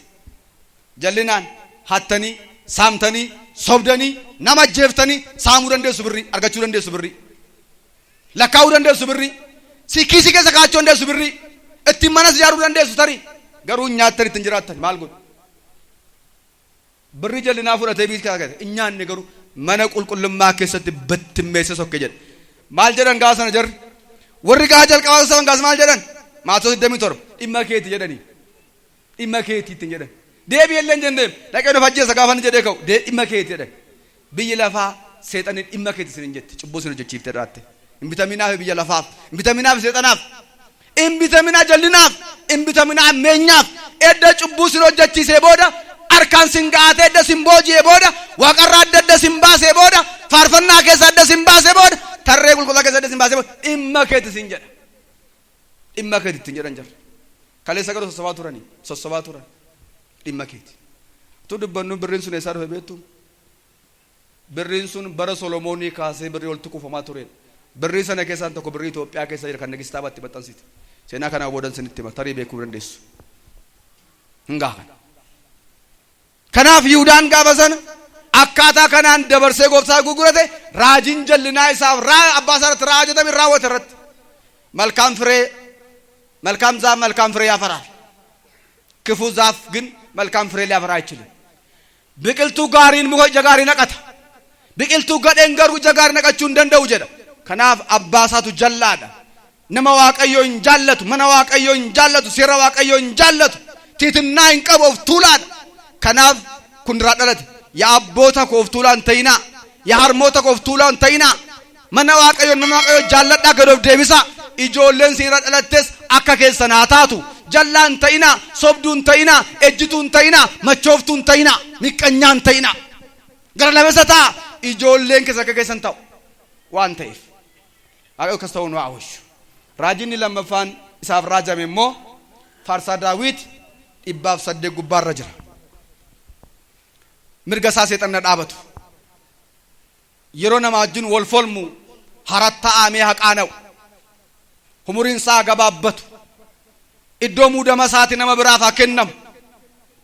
Jallinaan hattanii, saamtanii, sobdanii, nama ajjeeftanii saamuu dandeessu birrii, argachuu dandeessu birrii. Lakkaa'uu dandeessu birrii. Si kiisii keessa kaa'achuu dandeessu birrii. Ittiin manas ijaaruu dandeessu tarii. Garuu hin nyaattan ittiin jiraattan maal godhu? Birrii jallinaa fudhatee biilkaa argate. Hin nyaanne garuu mana qulqullummaa keessatti bittimmeesse sokke jedhe. Maal jedhan gaafa sana jarri? Warri gaafa jalqabaa sassaban gaas maal jedhan? Maatewos 27 dhimma keeti jedhanii. Dhimma keeti ittiin jedhan. Deebi'e illee hin jenneem. Dhaqee nuuf ajjeesa gaafa inni jedhee ka'u. Dhimma keeti jedhan. Biyyi lafaa seexanni dhimma keeti isin hin jetti. Cubbuu isin hojjechiiftee dhaatte. Hin bitaminaaf biyya lafaaf. Hin bitaminaaf seexanaaf. Hin bitaminaa jallinaaf. Hin bitaminaa ammeenyaaf. Edda cubbuu isin hojjechiisee booda harkaan sin ga'aatee edda sin booji'ee booda waaqarraa adda adda sin baasee booda faarfannaa keessa adda sin baasee booda tarree qulqullaa keessa adda sin baasee booda dhimma keeti sin jedha. Dhimma keeti ittiin jedhan jarri. Kaleessa garuu sossobaa turanii, sossobaa turan. Dhimma keeti. Utuu dubbannu birriin sun eessaa dhufe beektuu? Birriin sun bara Solomoonii kaasee birrii walitti kuufamaa turedha. Birrii sana keessaan tokko birrii Itoophiyaa keessa jira kan Nagistaabaatti maxxansite. Seenaa kanaa boodan isinitti hima tarii beekuu dandeessu. Hin gaha kana. Kanaaf Yihudaan gaafa sana akkaataa kanaan dabarsee gooftaa gurgurate raajiin jallinaa isaaf raa abbaa isaa irratti raajatame raawwate irratti. መልካም ፍሬ መልካም ዛፍ መልካም ፍሬ ያፈራል። ክፉ ዛፍ ግን መልካም ፍሬ ሊያፈራ አይችልም። Biqiltuu gaariin muka ija gaarii naqata. Biqiltuu gadheen garuu ija gaarii naqachuu hin danda'u jedha. Kanaaf abbaa isaatu jallaadha. Nama Waaqayyoo hin jaallatu, mana Waaqayyoo hin jaallatu, seera Waaqayyoo hin jaallatu, tiitinnaa hin qabu, of tuulaadha. Kanaaf kun irraa dhalate. Yaa abboota koo of tuulaa hin ta'inaa. Yaa harmoota koo of tuulaa hin ta'inaa. Mana Waaqayyoo nama Waaqayyoo jaalladhaa gad of deebisaa. Ijoolleen isin irra dhalattes akka keessan haa taatu. Jallaa hin ta'inaa, sobduu hin ta'inaa, ejjituu hin ta'inaa, machooftuu hin ta'inaa, miqqanyaa hin ta'inaa. Gara labeessa ta'a. Ijoolleen keessa akka keessan ta'u waan ta'eef. Waaqayyo akkas ta'uu nu haa oolchu. Raajinni lammaffaan isaaf raajame immoo Faarsaa Daawit 108 gubbaarra jira. Mirga isaa seexanna dhaabatu. Yeroo nama wajjin wal falmu haratta'amee haqaana'u. Umuriin isaa gabaabbatu. Iddoo muudama isaati nama biraaf haa kennamu.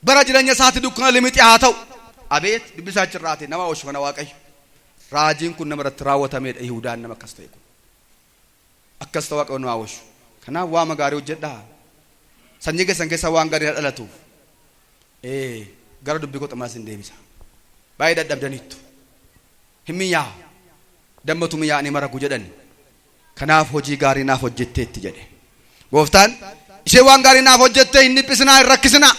Bara jireenya isaati dukkana limixi haa ta'u. Abeet dubbisaa achirraati nama oolchu kana Waaqayyo. Raajiin kun nama irratti raawwatameedha. Yihudaan nama akkas ta'e kun. Akkas ta'u Waaqayyo nu haa oolchu. Kanaaf waama gaarii hojjedhaa. Sanyii keessan keessa waan gaarii haa dhalatuuf. Ee gara dubbii koo xumuraas hin deebisa. Baay'ee dadhabdaniittu. Hin mi'aa'a. Dammatu mi'aa'anii maragu jedhani. Kanaaf hojii gaarii naaf hojjetteetti jedhe. Gooftaan ishee waan gaarii naaf hojjette hin dhiphisinaa, hin rakkisinaa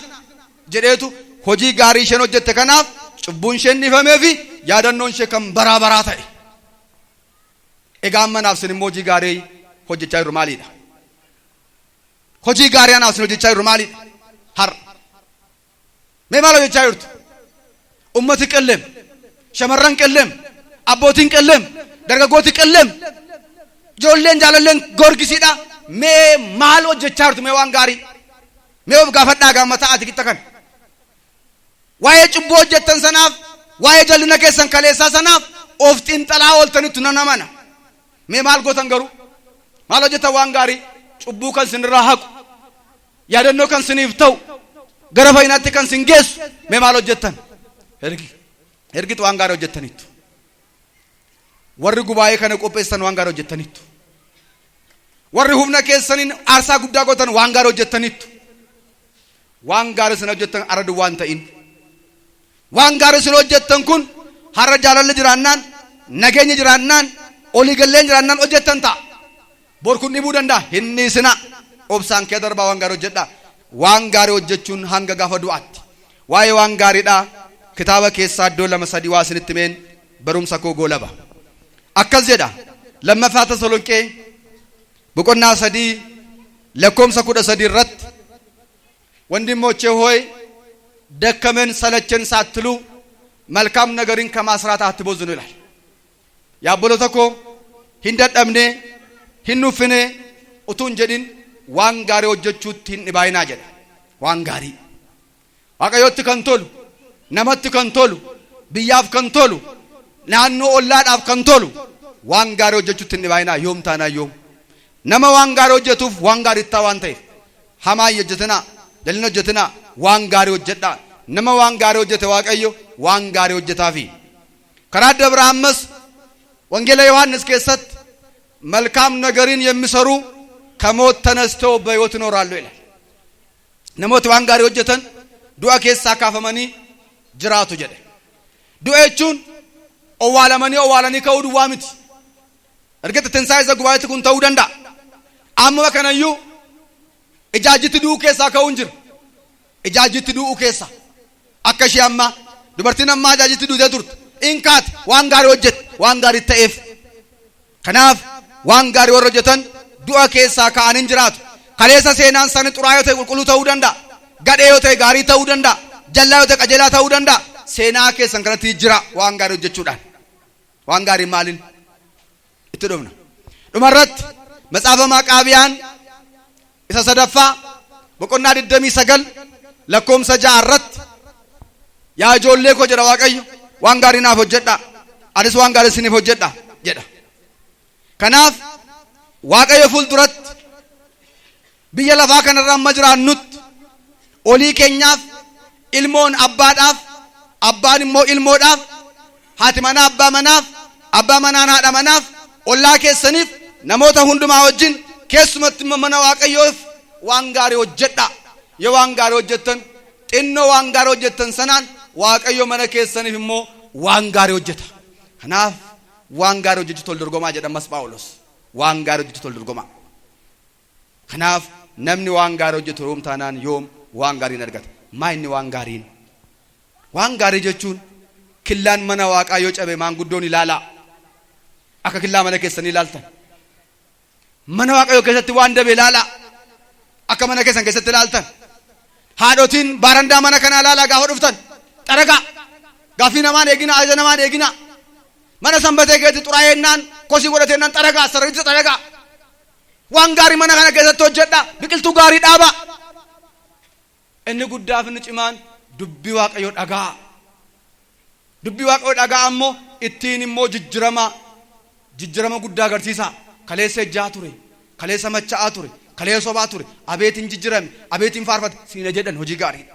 jedheetu hojii gaarii isheen hojjette kanaaf cubbuun isheen dhiifamee fi yaadannoon ishee kan baraa baraa ta'e. Egaa amma naaf isin immoo hojii gaarii hojjechaa jirru maaliidha? Hojii gaarii anaaf isin hojjechaa jirru maaliidha? Har'a. Mee maal hojjechaa jirtu? Ummati Qellem, shamarran Qellem, abbootiin Qellem, dargaggooti Qellem, ijoolleen jaalalleen Goorgisiidha. Mee maal hojjechaa jirtu mee waan gaarii? Mee of gaafadhaa gaama ta'aati qixa kana. Waa'ee cubbuu hojjettan sanaaf, waa'ee jallina keessan kaleessaa sanaaf of xiinxalaa ooltanittu nan amana. Mee maal gootan garuu? Maal hojjetan waan gaarii? Cubbuu kan sinirraa haqu, yaadannoo kan siniif ta'u, gara fayyinaatti kan sin geessu, mee maal hojjettan? Ergit waan gaarii hojjettaniittu. Warri gubaa'ee kana qopheessan waan gaarii hojjettaniittu. Warri humna keessaniin aarsaa guddaa gootan waan gaarii hojjettaniittu. Waan gaarii isin hojjettan har'a duwwaa hin ta'in. Waan gaarii isin hojjettan kun har'a jaalalli jiraannaan, nageenyi jiraannaan, olii galleen jiraannaan hojjettan ta'a. Bor kun dhibuu danda'a. Hin dhiisinaa. Obsaan kee darbaa waan gaarii hojjedhaa. Waan gaarii hojjechuun hanga gaafa du'aatti. Waa'ee waan gaariidhaa kitaaba keessaa iddoo lama sadii waa isinitti himeen barumsa koo goolaba. Akkas jedha Lammaffaa Tasalonqee boqonnaa 3 lakkoomsa 13 irratti, ወንድሞቼ ሆይ፣ ደከመን ሰለቸን ሳትሉ መልካም ነገርን ከማስራት አትቦዝኑ ይላል። Yaa obboloota koo, hin dadhabne, hin nuffine utuu hin jedhin waan gaarii hojjechuutti hin dhibaayinaa jedha. Waan gaarii. Waaqayyotti kan tolu, namatti kan tolu, biyyaaf kan tolu, naannoo ollaadhaaf kan tolu waan gaarii hojjechuutti hin dhibaayinaa yoom taanaa yoom. Nama waan gaarii hojjetuuf waan gaarii ta'a waan ta'eef. Hamaa hin hojjetinaa, jal'ina hojjetinaa, waan gaarii hojjedhaa. Nama waan gaarii hojjete Waaqayyo waan gaarii hojjetaafi. Karaa adda biraa ammas Wangeela Yohaannis keessatti መልካም ነገርን የሚሰሩ ከሞት ተነስተው በሕይወት ይኖራሉ ይላል። Namooti waan gaarii hojjetan du'a keessaa kaafamanii jiraatu jedhe. Du'a jechuun owwaalamanii owwaalanii ka'uu duwwaa miti. Erga tinsaa'ee isa gubaa'itti kun ta'uu danda'a. Amma kanayyuu ijaajjitti du'uu keessaa ka'uun jira. Ijaajjitti du'uu keessa. Akka ishee ammaa dubartiin ammaa ijaajjitti duutee turte. In kaate, waan gaarii hojjette, waan gaarii ta'eef. Kanaaf waan gaarii warra hojjetan du'a keessaa ka'anii hin jiraatu. Kaleessa seenaan isaanii xuraa'aa yoo ta'e qulqulluu ta'uu danda'a. Gadhee yoo ta'e gaarii ta'uu danda'a. Jallaa yoo ta'e qajeelaa ta'uu danda'a. Seenaa keessan kanatti jira waan gaarii hojjechuudhaan. Waan gaarii maaliin? Itti dhufna. Dhumarratti Matsaafa Maqaabiyaan isa sadaffaa boqonnaa 29 lakkoomsa 6 irratti, yaa ijoollee koo jedha Waaqayyo, waan gaarii naaf hojjedhaa, anis waan gaarii isiniif hojjedha jedha. Kanaaf Waaqayyo fuulduratti biyya lafaa kanarra amma jiraannutti olii keenyaaf, ilmoon abbaadhaaf, abbaan immoo ilmoodhaaf, haati manaa abbaa manaaf, abbaa manaan haadha manaaf, ollaa keessaniif, namoota hundumaa wajjin, keessumatti immoo mana Waaqayyoof waan gaarii hojjedhaa. Yoo waan gaarii hojjettan, xinnoo waan gaarii hojjettan sanaan Waaqayyo mana keessaniif immoo waan gaarii hojjeta. Kanaaf waan gaarii hojjechuutti ol dorgomaa jedha ammas Phaawulos. Waan gaarii hojjechuutti ol dorgomaa. Kanaaf namni waan gaarii hojjetu yoom taanaan yoom waan gaarii hin argata. Maa inni waan gaariin? Waan gaarii jechuun killaan mana Waaqaa yoo cabe maanguddoon ilaalaa. Akka killaa mana keessanii ilaaltan. Mana Waaqayyoo keessatti waan dabe ilaalaa. Akka mana keessan keessatti ilaaltan. Haadhotiin baarandaa mana kanaa ilaalaa gaafa dhuftan. Xaragaa. Gaaffii namaan eegina, ajaja namaan eegina. Mana sanbatee keessatti xuraa'eennaan, kosii godhateennaan xaragaa, sararicha xaragaa. Waan gaarii mana kana keessatti hojjedhaa. Biqiltuu gaarii dhaabaa. Inni guddaaf inni cimaan dubbii Waaqayyoo dhagaa. Dubbii Waaqayyoo dhagaa ammoo ittiin immoo jijjirama guddaa agarsiisa. Kaleessa ejjaa ture. Kaleessa macha'aa ture. Kalee sobaa ture, abeet hin jijjiirame, abeet hin faarfate siina jedhan, hojii gaariidha.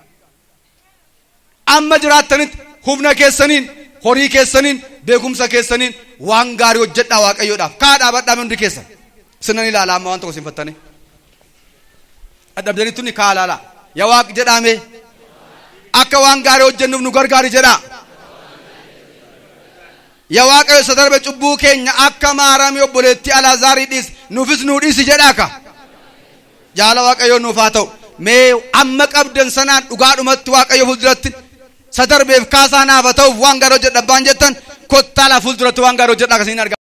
Amma jiraattanitti humna keessaniin, horii keessaniin, beekumsa keessaniin waan gaarii hojjedhaa Waaqayyoodhaaf. Kaa dhaabadhaa hundi keessan. Sinan ilaalaa amma waan tokko sin fattane. Dadhabdanitti ni kaa ilaalaa. Yaa Waaq jedhaame, akka waan gaarii hojjennuuf nu gargaari jedhaa. Yaa Waaqayyo, isa darbe cubbuu keenya akka Maariyaamii obboleettii Alaazarii dhiis, nuufis nuu dhiisi jedhaa ka. Jaala Waaqayyo nuuf haa ta'u. Mee amma qabdan sanaan dhugaadhumatti Waaqayyo fuulduratti isa darbeef kaasaa naaf haa ta'uuf waan gaarii hojjedha abbaan jettan, kottaa laa fuulduratti waan gaarii hojjedhaa akkasiin argaa.